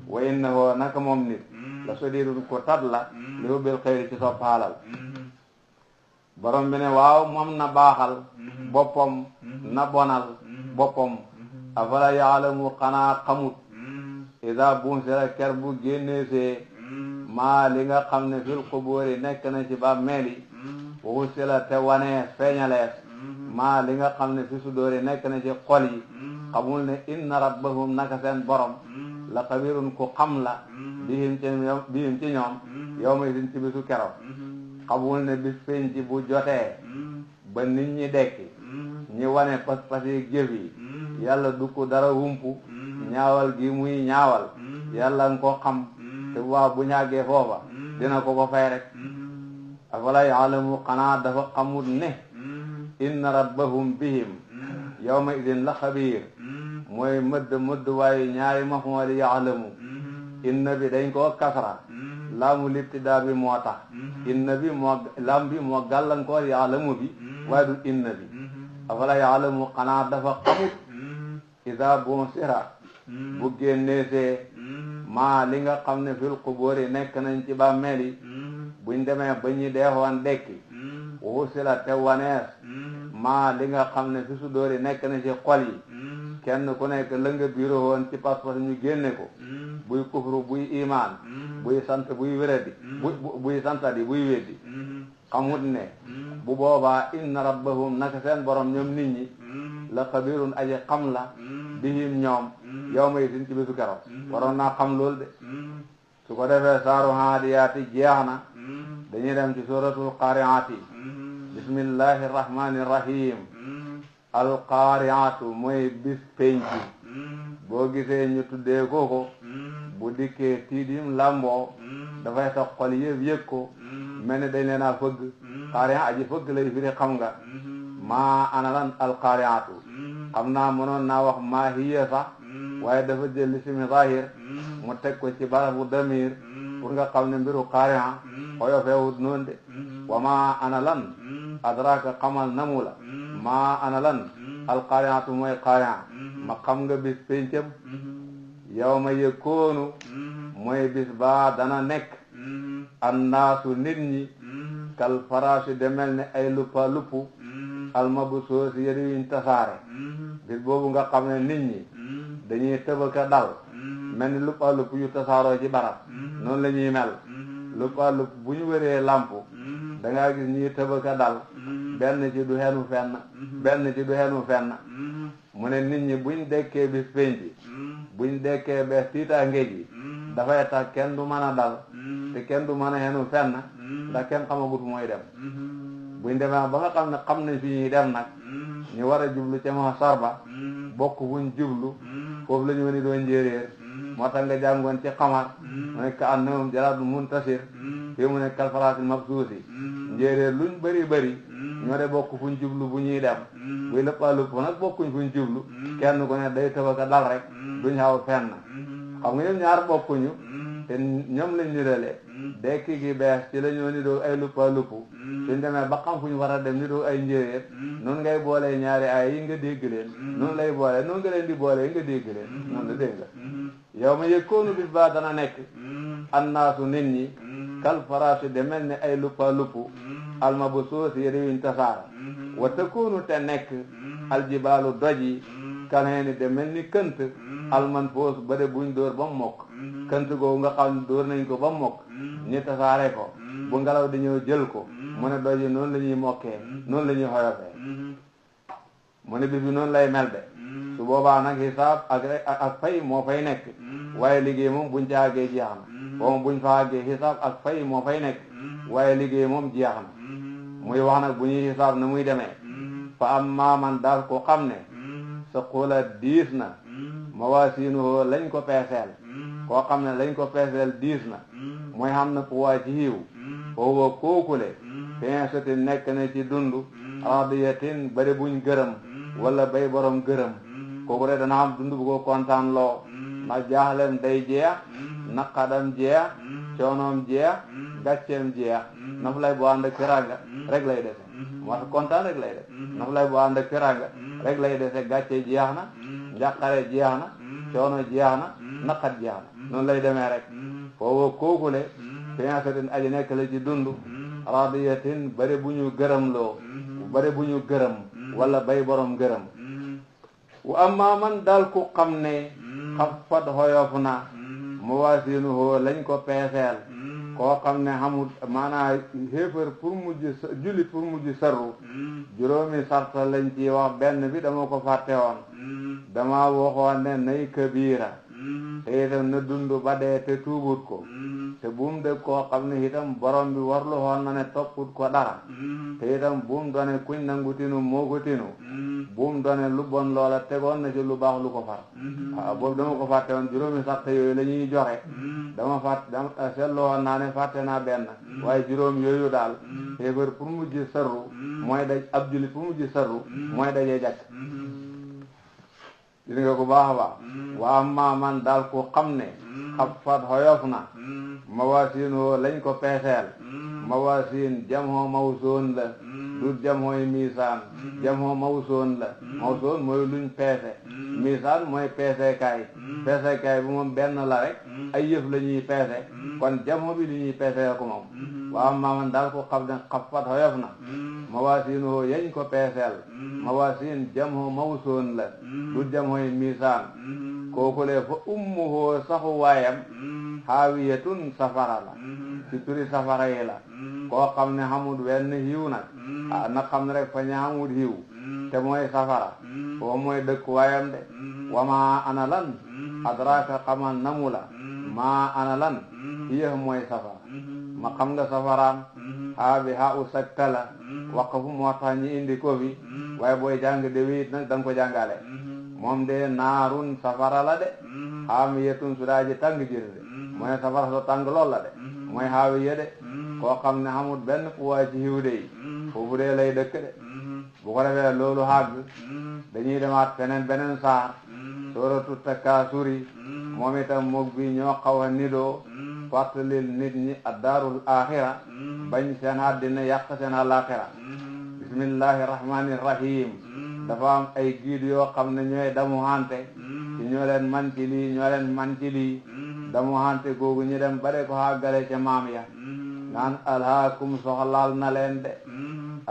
wa innahu naka moom nit la shadidun ku tat la li hubbil xayri ci sopp xalal borom bi ne waaw moom na baaxal boppam na bonal boppam afala yaalamu xanaa xamut ida bunsira ker bu génneesee maa li nga xam ne fil quburi nekk na ci bàmmeel yi waxu si la te wanees feeñalees maa li nga xam ne fi sudóori nekk na ci xol yi xamul ne inna rabbahum naka seen borom la xabirun ku xam la bihim ci ñoom yow may sin ci bisu keroog xamul ne bis penc bu jotee ba nit ñi dekki ñi wane pas-pas yi jëf yi yàlla du ko dara humpu ñaawal gi muy ñaawal yàlla nga ko xam te waa bu ñàggee foofa dina ko fay rek afala yaalamu xanaa dafa xamul ne inna rabbahum bihim yawma idin la xabiir mooy mëdd waaye ñaari maf'uul yaalamu inna bi dañ koo kasra laamu libtidaa bi moo tax inna bi laam bi moo gàllankoor yaalamu bi waaye du inna bi afala yaalamu xanaa dafa xamut ida bunsira bu génneesee maa li nga xam ne fil quburi nekk nañ ci bàmmeel yi buñ demee ba ñi deewoon dekki wusila te wanees maa li nga xam ne fi su dóori nekk na ci xol yi kenn ku nekk la nga biiro woon ci pas-pas ñu génne ko buy kufru buy imaan buy sant buy wéradi buy santadi buy weddi xamut ne bu boobaa inna rabbahum naka seen borom ñoom nit ñi la xabirun aji xam la bihim ñoom yow may sin ci bisu keroog waroon naa xam loolu de su ko defee saaru haadiyaati jeex na dañuy dem ci suratul qaari'ati bismillahi rahmani rahim alqaari'atu mooy bis penci boo gisee ñu tuddee ko bu dikkee tiidim lamboo dafay tax xol yëpp yëg ko mel ni dañ leen a fëgg qaari'a aji fëgg lay firi xam nga maa ana lan alqaari'atu xam naa mënoon naa wax maa hiya sax waaye dafa jël lismi zahir mu teg ko ci barabu damir pour nga xam ne mbiru qaari'a xoyofeewut noonu de wa maa ana lan adraka xamal namu la maa ana lan alqaari'atu mooy qaari'a ma xam nga bis pencam yawma yakoonu mooy bis baa dana nekk annaasu nit ñi kal faraasi demel ne ay luppa luppu almabsuusi yëri yuñ tasaare bis boobu nga xam ne nit ñi dañuy tëbaka dal mel ni luppa lupp yu tasaaroo ci barab noonu la ñuy mel luppa lupp bu ñu wëree lamp da ngaa gis ñuy tëbaka dal benn ci du xenu fenn benn ci du xenu fenn mu ne nit ñi buñ dekkee bis penci buñ dekkee bees tiitaange ji dafay tax kenn du mën a dal te kenn du mën a xenu fenn ndax kenn xamagut mooy dem buñ demee ba nga xam ne xam nañ fi ñuy dem nag ñu war a jublu ca ma sarba bokk buñ jublu foofu la ñu woni doon njéeréer moo tax nga jàngoon ci xamar mu ne ka annahum jaraadun muntasir fii mu ne kal faraasil mabsuusi njéeréer luñ bëri bëri ñoo de bokk fuñ jublu bu ñuy dem buy lëppalëpp nag bokkuñ fuñ jublu kenn ku ne day tëbaka dal rek duñ xaw fenn xam nga ñoom ñaar bokkuñu te ñoom lañ nirale dekki gi bees ci la ñoo ni doo ay luppa-lupp suñ demee ba xam fu ñu war a dem ni doo ay njéeréer noonu ngay boolee ñaari ay yi nga dégg leen noonu lay boole noonu nga leen di boolee nga dégg leen noonu la dégg nga yow ma yëkkoonu bis ba dana nekk annaasu nit ñi kal faraasi de mel ni ay luppa-lupp alma bu soosi réewuñ tasaara wa takunu te nekk aljibaalu doj yi kanee ni de mel ni kënt alman foos ba de buñ dóor ba mu mokk kënt googu nga xam ne dóor nañ ko ba mu mokk ñi tasaare ko bu ngelaw di ñëw jël ko mu ne doj yi noonu la ñuy mokkee noonu la ñuy xoyofee mu ne bis bi noonu lay mel de su boobaa nag xisaab ak fay moo fay nekk waaye liggéey moom buñ ca àggee jeex na moom buñ fa àggee xisaab ak fay moo fay nekk waaye liggéey moom jeex na muy wax nag bu ñuy xisaab na muy demee fa am maaman daal ko xam ne sa xula diis na mawaasiinuhu lañ ko peeseel koo xam ne lañ ko peeseel diis na mooy xam na poids ci xiiw foofu kookule finsati nekk na ci dund radiyatin bari buñ gërëm wala bay borom gërëm kooku de dana am dund bu ko kontaan loo ndax jaaxlem day jeex naqadam jeex coonoom jeex gàcceem jeex naf lay boo ànd ak teraanga rek lay dese moo tax kontaan rek lay def naf lay boo ànd ak teraanga rek lay dese gàcce jeex na njàqare jeex na coono jeex na naqat jeex na noonu lay demee rek foofu kookule fiansatin aji nekk la ci dund radiyatin bari bu ñu gërëm loo bari bu ñu gërëm wala bay borom gërëm wa amma man daal ku xam ne xafat xoyof na mawaasinuhu lañ ko peeseel koo xam ne xamul maanaa xéefar pour mujj jullit pour mujj sarru juróomi sarta lañ ci wax benn bi dama ko fàtte woon dama waxoon ne nay kabiira te itam na dund ba dee te tuubut ko te buum de koo xam ne itam borom bi warlu xoon na ne topput ko dara te itam buum doone kuñ nangu tinu moo ko tinu buum doone lu bon loola tegoon na ci lu baax lu ko far waaw boobu dama ko fàtte woon juróomi sarta yooyu la ñuy joxe dama seetlu woon naa ne fàtte naa benn waaye juróom yooyu daal xéefar pour mujj sarru mooy daj ab jullit pour mujj sarru mooy dajee jàkk gis nga ko baax a baax waa maaman daal ko xam ne xafat xoyof na mawaasiinoo lañ ko peeseel mawaasiin jamhoo mawsoon la du jamhooy miisaan jamhoo mawsoon la mawsoon mooy luñ peese miisaan mooy peesekaay peesekaay bi moom benn la rek ay yëf la ñuy peese kon jamoo bi li ñuy peese ko moom waaw maaman daal ko xam ne xafat xoyof na mawaasiinoo yañ ko peeseel mawaasiin jamoo mawsoon la du jamooy misaan kooku le fa ummuhoo saxu waayam haawiyatun safara la ci turi safara yi la koo xam ne xamul wenn xiiw nag na xam ne rek fa ña xamul xiiw te mooy safara foo mooy dëkk waayam de wama ana lan adraka xamal namu la maa ana lan yéex mooy safara ma xam nga safaraan haa bi haa u sakta la waqfu moo tax ñi indi ko fi waaye booy jàng de wéyit nag da nga ko jàngale moom de naarun safara la de haamiyatun su daa ji tàng jër de mooy safara so tàng lool la de mooy haawiya de koo xam ne xamul benn puwaay ci xiw de yi foofu de lay dëkk de bu ko defee loolu xàgg dañuy demaat feneen beneen saar sooratu Takaasuri moom itam moog bi ñoo xaw a nidoo fàttalil nit ñi addaarul axira bañ seen àddina yàq seen àlaxira bismillahi rahmani rahim dafa am ay giid yoo xam ne ñooy damu hante ci ñoo leen man ci lii ñoo leen man ci lii damu hante googu ñu dem bare ko xàggale ca maam ya naan alhaakum soxlaal na leen de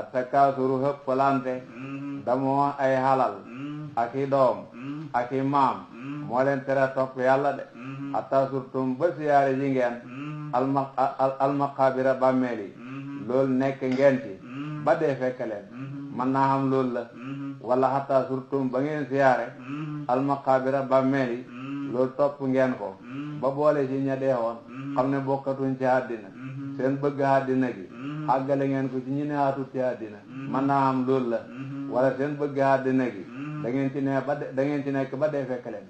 attakaasuru hëppalante damoo ay halal ak i doom ak i maam moo leen tere topp yàlla de hatta surtum ba siyaare ji ngeen almaqabira bàmmeel yi loolu nekk ngeen ci ba dee fekk leen mën naa xam loolu la wala hatta surtum ba ngeen siyaare almaqabira bàmmeel yi loolu topp ngeen ko ba boole ci ña deewoon xam ne bokkatuñ ci àddina seen bëgg àddina gi àggale ngeen ko ci ñi ne atut ci àddina mën naa am loolu la wala seen bëgg àddina gi da ngeen ci ne da ngeen ci nekk ba dee fekk leen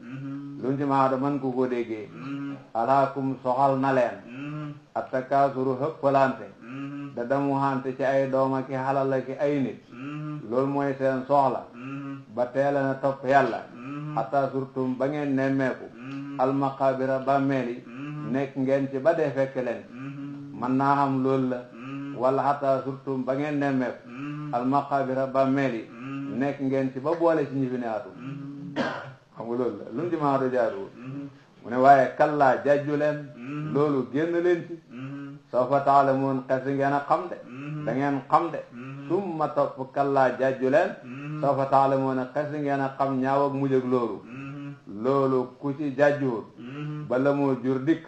luñ ci maa do mën ko déggee alaakum soxal na leen attakaasuru hëppalante da damu hante ci ay doom ak i halal ak ay nit loolu mooy seen soxla ba teela na topp yàlla hatta surtum ba ngeen nemmeeku almaqabira bàmmeeli nekk ngeen ci ba dee fekk leen mën naa xam loolu la wala hatta surtum ba ngeen nemmeeku almaqabira bàmmeeli nekk ngeen ci ba boole ci ñi fi ne atu xam nga loolu la lu mu ci maa do jaaruwul mu ne waaye kallaa jajju leen loolu génn leen ci sawfa taalamuun xesi ngeen a xam de da ngeen xam de summa topp kallaa jajju leen sawfa taalamuun xesi ngeen a xam ñaaw ak mujj ak loolu ku ci jajjuwul bala moo jur dikk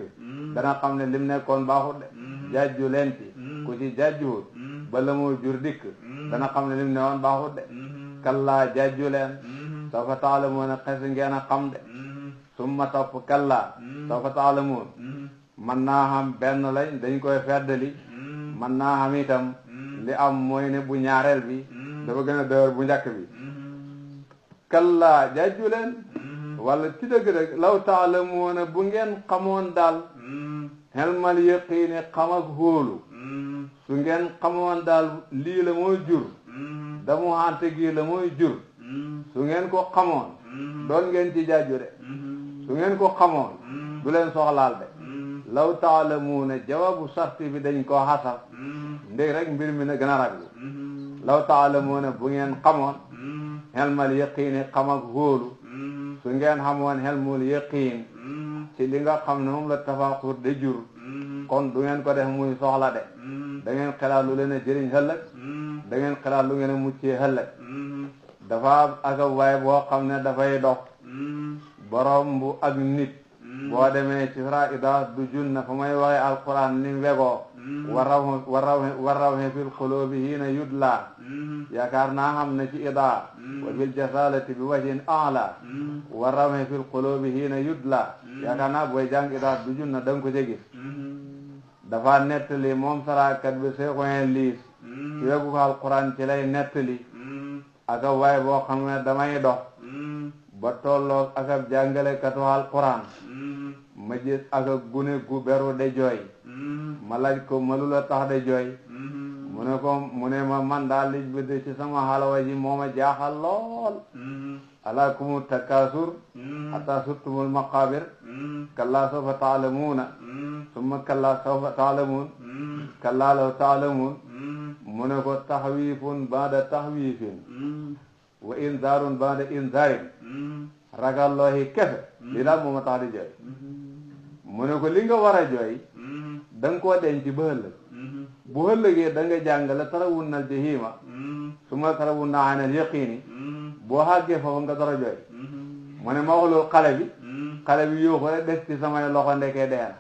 dana xam ne lim nekkoon baaxut de jajju leen ci ku ci jajjuwul bala moo jur dikk dana xam ne lim nekkoon baaxut de kallaa jajju leen sawfa taalamuun xesi ngeen a xam de summa topp kallaa sawfa taalamuun mën naa xam benn lañ dañ koy feddali mën naa xam itam li am mooy ne bu ñaareel bi dafa gën a dëgër bu njëkk bi kallaa jajju leen wala ci dëgg-dëgg law taalamuuna bu ngeen xamoon daal xelmal yëqiini xam ak hóolu su ngeen xamoon daal lii la mooy jur damu hante gii la mooy jur su ngeen ko xamoon doon ngeen ci jajju de su ngeen ko xamoon du leen soxlaal de law taalamuuna jawabu sarti bi dañ koo xasaf ndég rek mbir mi na gën a raglu law taalamuuna bu ngeen xamoon xelmal yaqiini xam ak hóolu su ngeen xamoon xelmul yaqiin ci li nga xam ne moom la tafaqur de jur kon du ngeen ko def muy soxla de da ngeen xalaat lu leen a jëriñ ëllëg da ngeen xalaat lu ngeen a muccee ëllëg dafa ak waay boo xam ne dafay dox borom bu ak nit boo demee ci fra ida du junna fa may waxe alquran ni wegoo warrawhe fil qulubi hiina yudla yaakaar naa xam ne ci ida wa bil jasalati bi wajhin ala warrawhe fil qulubi hiina yudla yaakaar naa booy jàng ida du junna da nga ko ci gis dafa nettali moom sarakat bi seexoen liis ci wegu ko alquran ci lay nettali aka waay boo xam ne damay dox ba tolloog ak ab jàngalekatu alquran ma gis ak gune gu beru de jooy ma laaj ko ma lu la tax de jooy mu ne ma man daal lij bi de ci sama xalawa ji moo ma jaaxal lool alaakumu takaasur hatta surtumul maqabir kallaa sawfa taalamuuna summa kallaa sawfa taalamuun kallaa law taalamuun mu ne ko taxwiifun baada taxwiifin wa inzaarun baada inzaarin ragalloohi kese li daal moo ma tax di jooy mu ne ko li nga war a jooy da nga koo denc ba ëllëg bu ëllëgee da nga jàngale tarawunnal jahima su ma tarawunna aynal yaqiini boo xàggee foofu nga dara jooy mu ne ma wax loolu xale bi yoo rek des ci samay loxo ndekee deera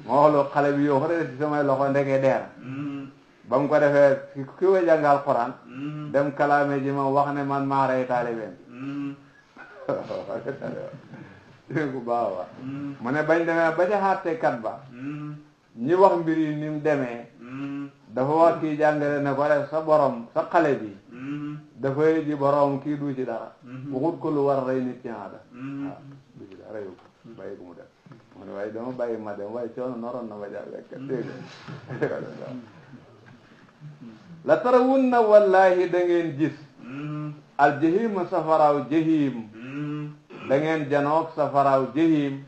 ma wax loolu xale bi yoo rek des ci samay loxo ndekee deera ba mu ko defee ki wa jàngal Alxuraan dem kalaame ji ma wax ne man maa rey taalibeem ku baax wa mu ne bañ demee ba ca xàttekat ba ñi wax mbir yi ni mu demee dafa wax kii jàngale ne ko rek sa borom sa xale bi dafay ji borom kii du ci dara waxut ko lu war a rey nit ci aada waaw du ci dara reyu ko bàyyi ko mu dem mu ne waaye dama bàyyi ma dem waaye coono noroon na ma jàllekka dégg la tarawunna wallahi da ngeen gis al jahima safaraaw jahim da ngeen janoog safaraaw jahim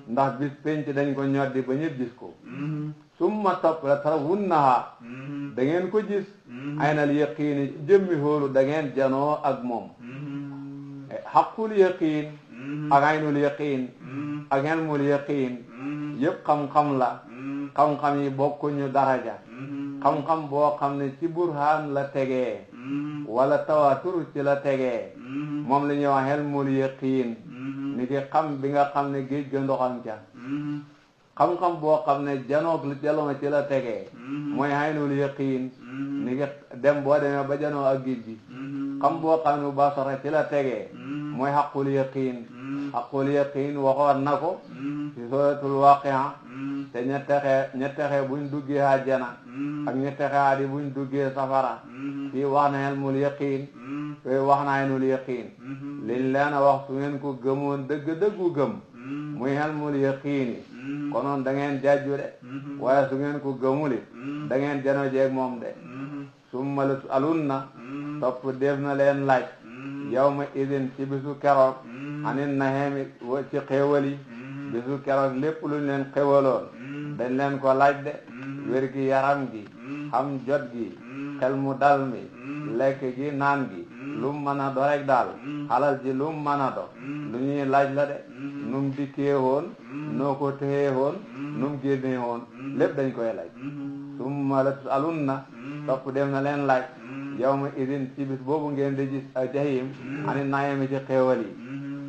ndax bis penc dañ ko ñoddi ba ñëpp gis ko summa topp la tarawunnaha da ngeen ko gis aynal yaqiini jëmmi hóolu da ngeen janoo ak moom xaqul yaqiin ak aynul yaqiin ak ilmul yaqiin yëpp xam-xam la xam-xam yi bokkuñu daraja xam-xam boo xam ne ci burhaan la tegee wala tawatur ci la tegee moom la ñuy wax ilmul yaqiin ni ki xam bi nga xam ne géej ga ndoxam ca xam-xam boo xam ne janoog jaloo ci la tegee mooy aynul yaqiin ni ki dem boo demee ba janoo ak géej gi xam boo xam ne basara ci la tegee mooy xaqul yaqiin xaqul yaqiin waxoon na ko ci suratul waqi'a te ña texe buñ duggee àjjana ak ña texe adi buñ duggee safara fii wax na ilmul yaqiin fii wax na aynul yaqiin liñ leen a wax su ngeen ko gëmoon dëgg-dëggu gëm muy ilmul yaqiin konoon da ngeen jajju de waaye su ngeen ko gëmuli da ngeen jano jeeg moom de summa la alunna topp def na leen laaj yawma idin ci bisu keroog anin naheemi ci xéewal yi bisu keroog lépp luñ leen xéewaloon dañ leen ko laaj de wér gi yaram gi xam jot gi xel mu dal mi lekk gi naan gi lu mu mën a do rek daal xalal ji lu mu mën a do lu ñuy laaj la de num dikkee woon noo ko téye woon num génnee woon lépp dañ koy laaj summa la alunna topp dem na leen laaj yawma idin ci bis boobu ngeen di gis a jahim ani naayami ci xéewal yi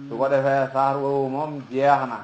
su ko defee saar woowu moom jeex na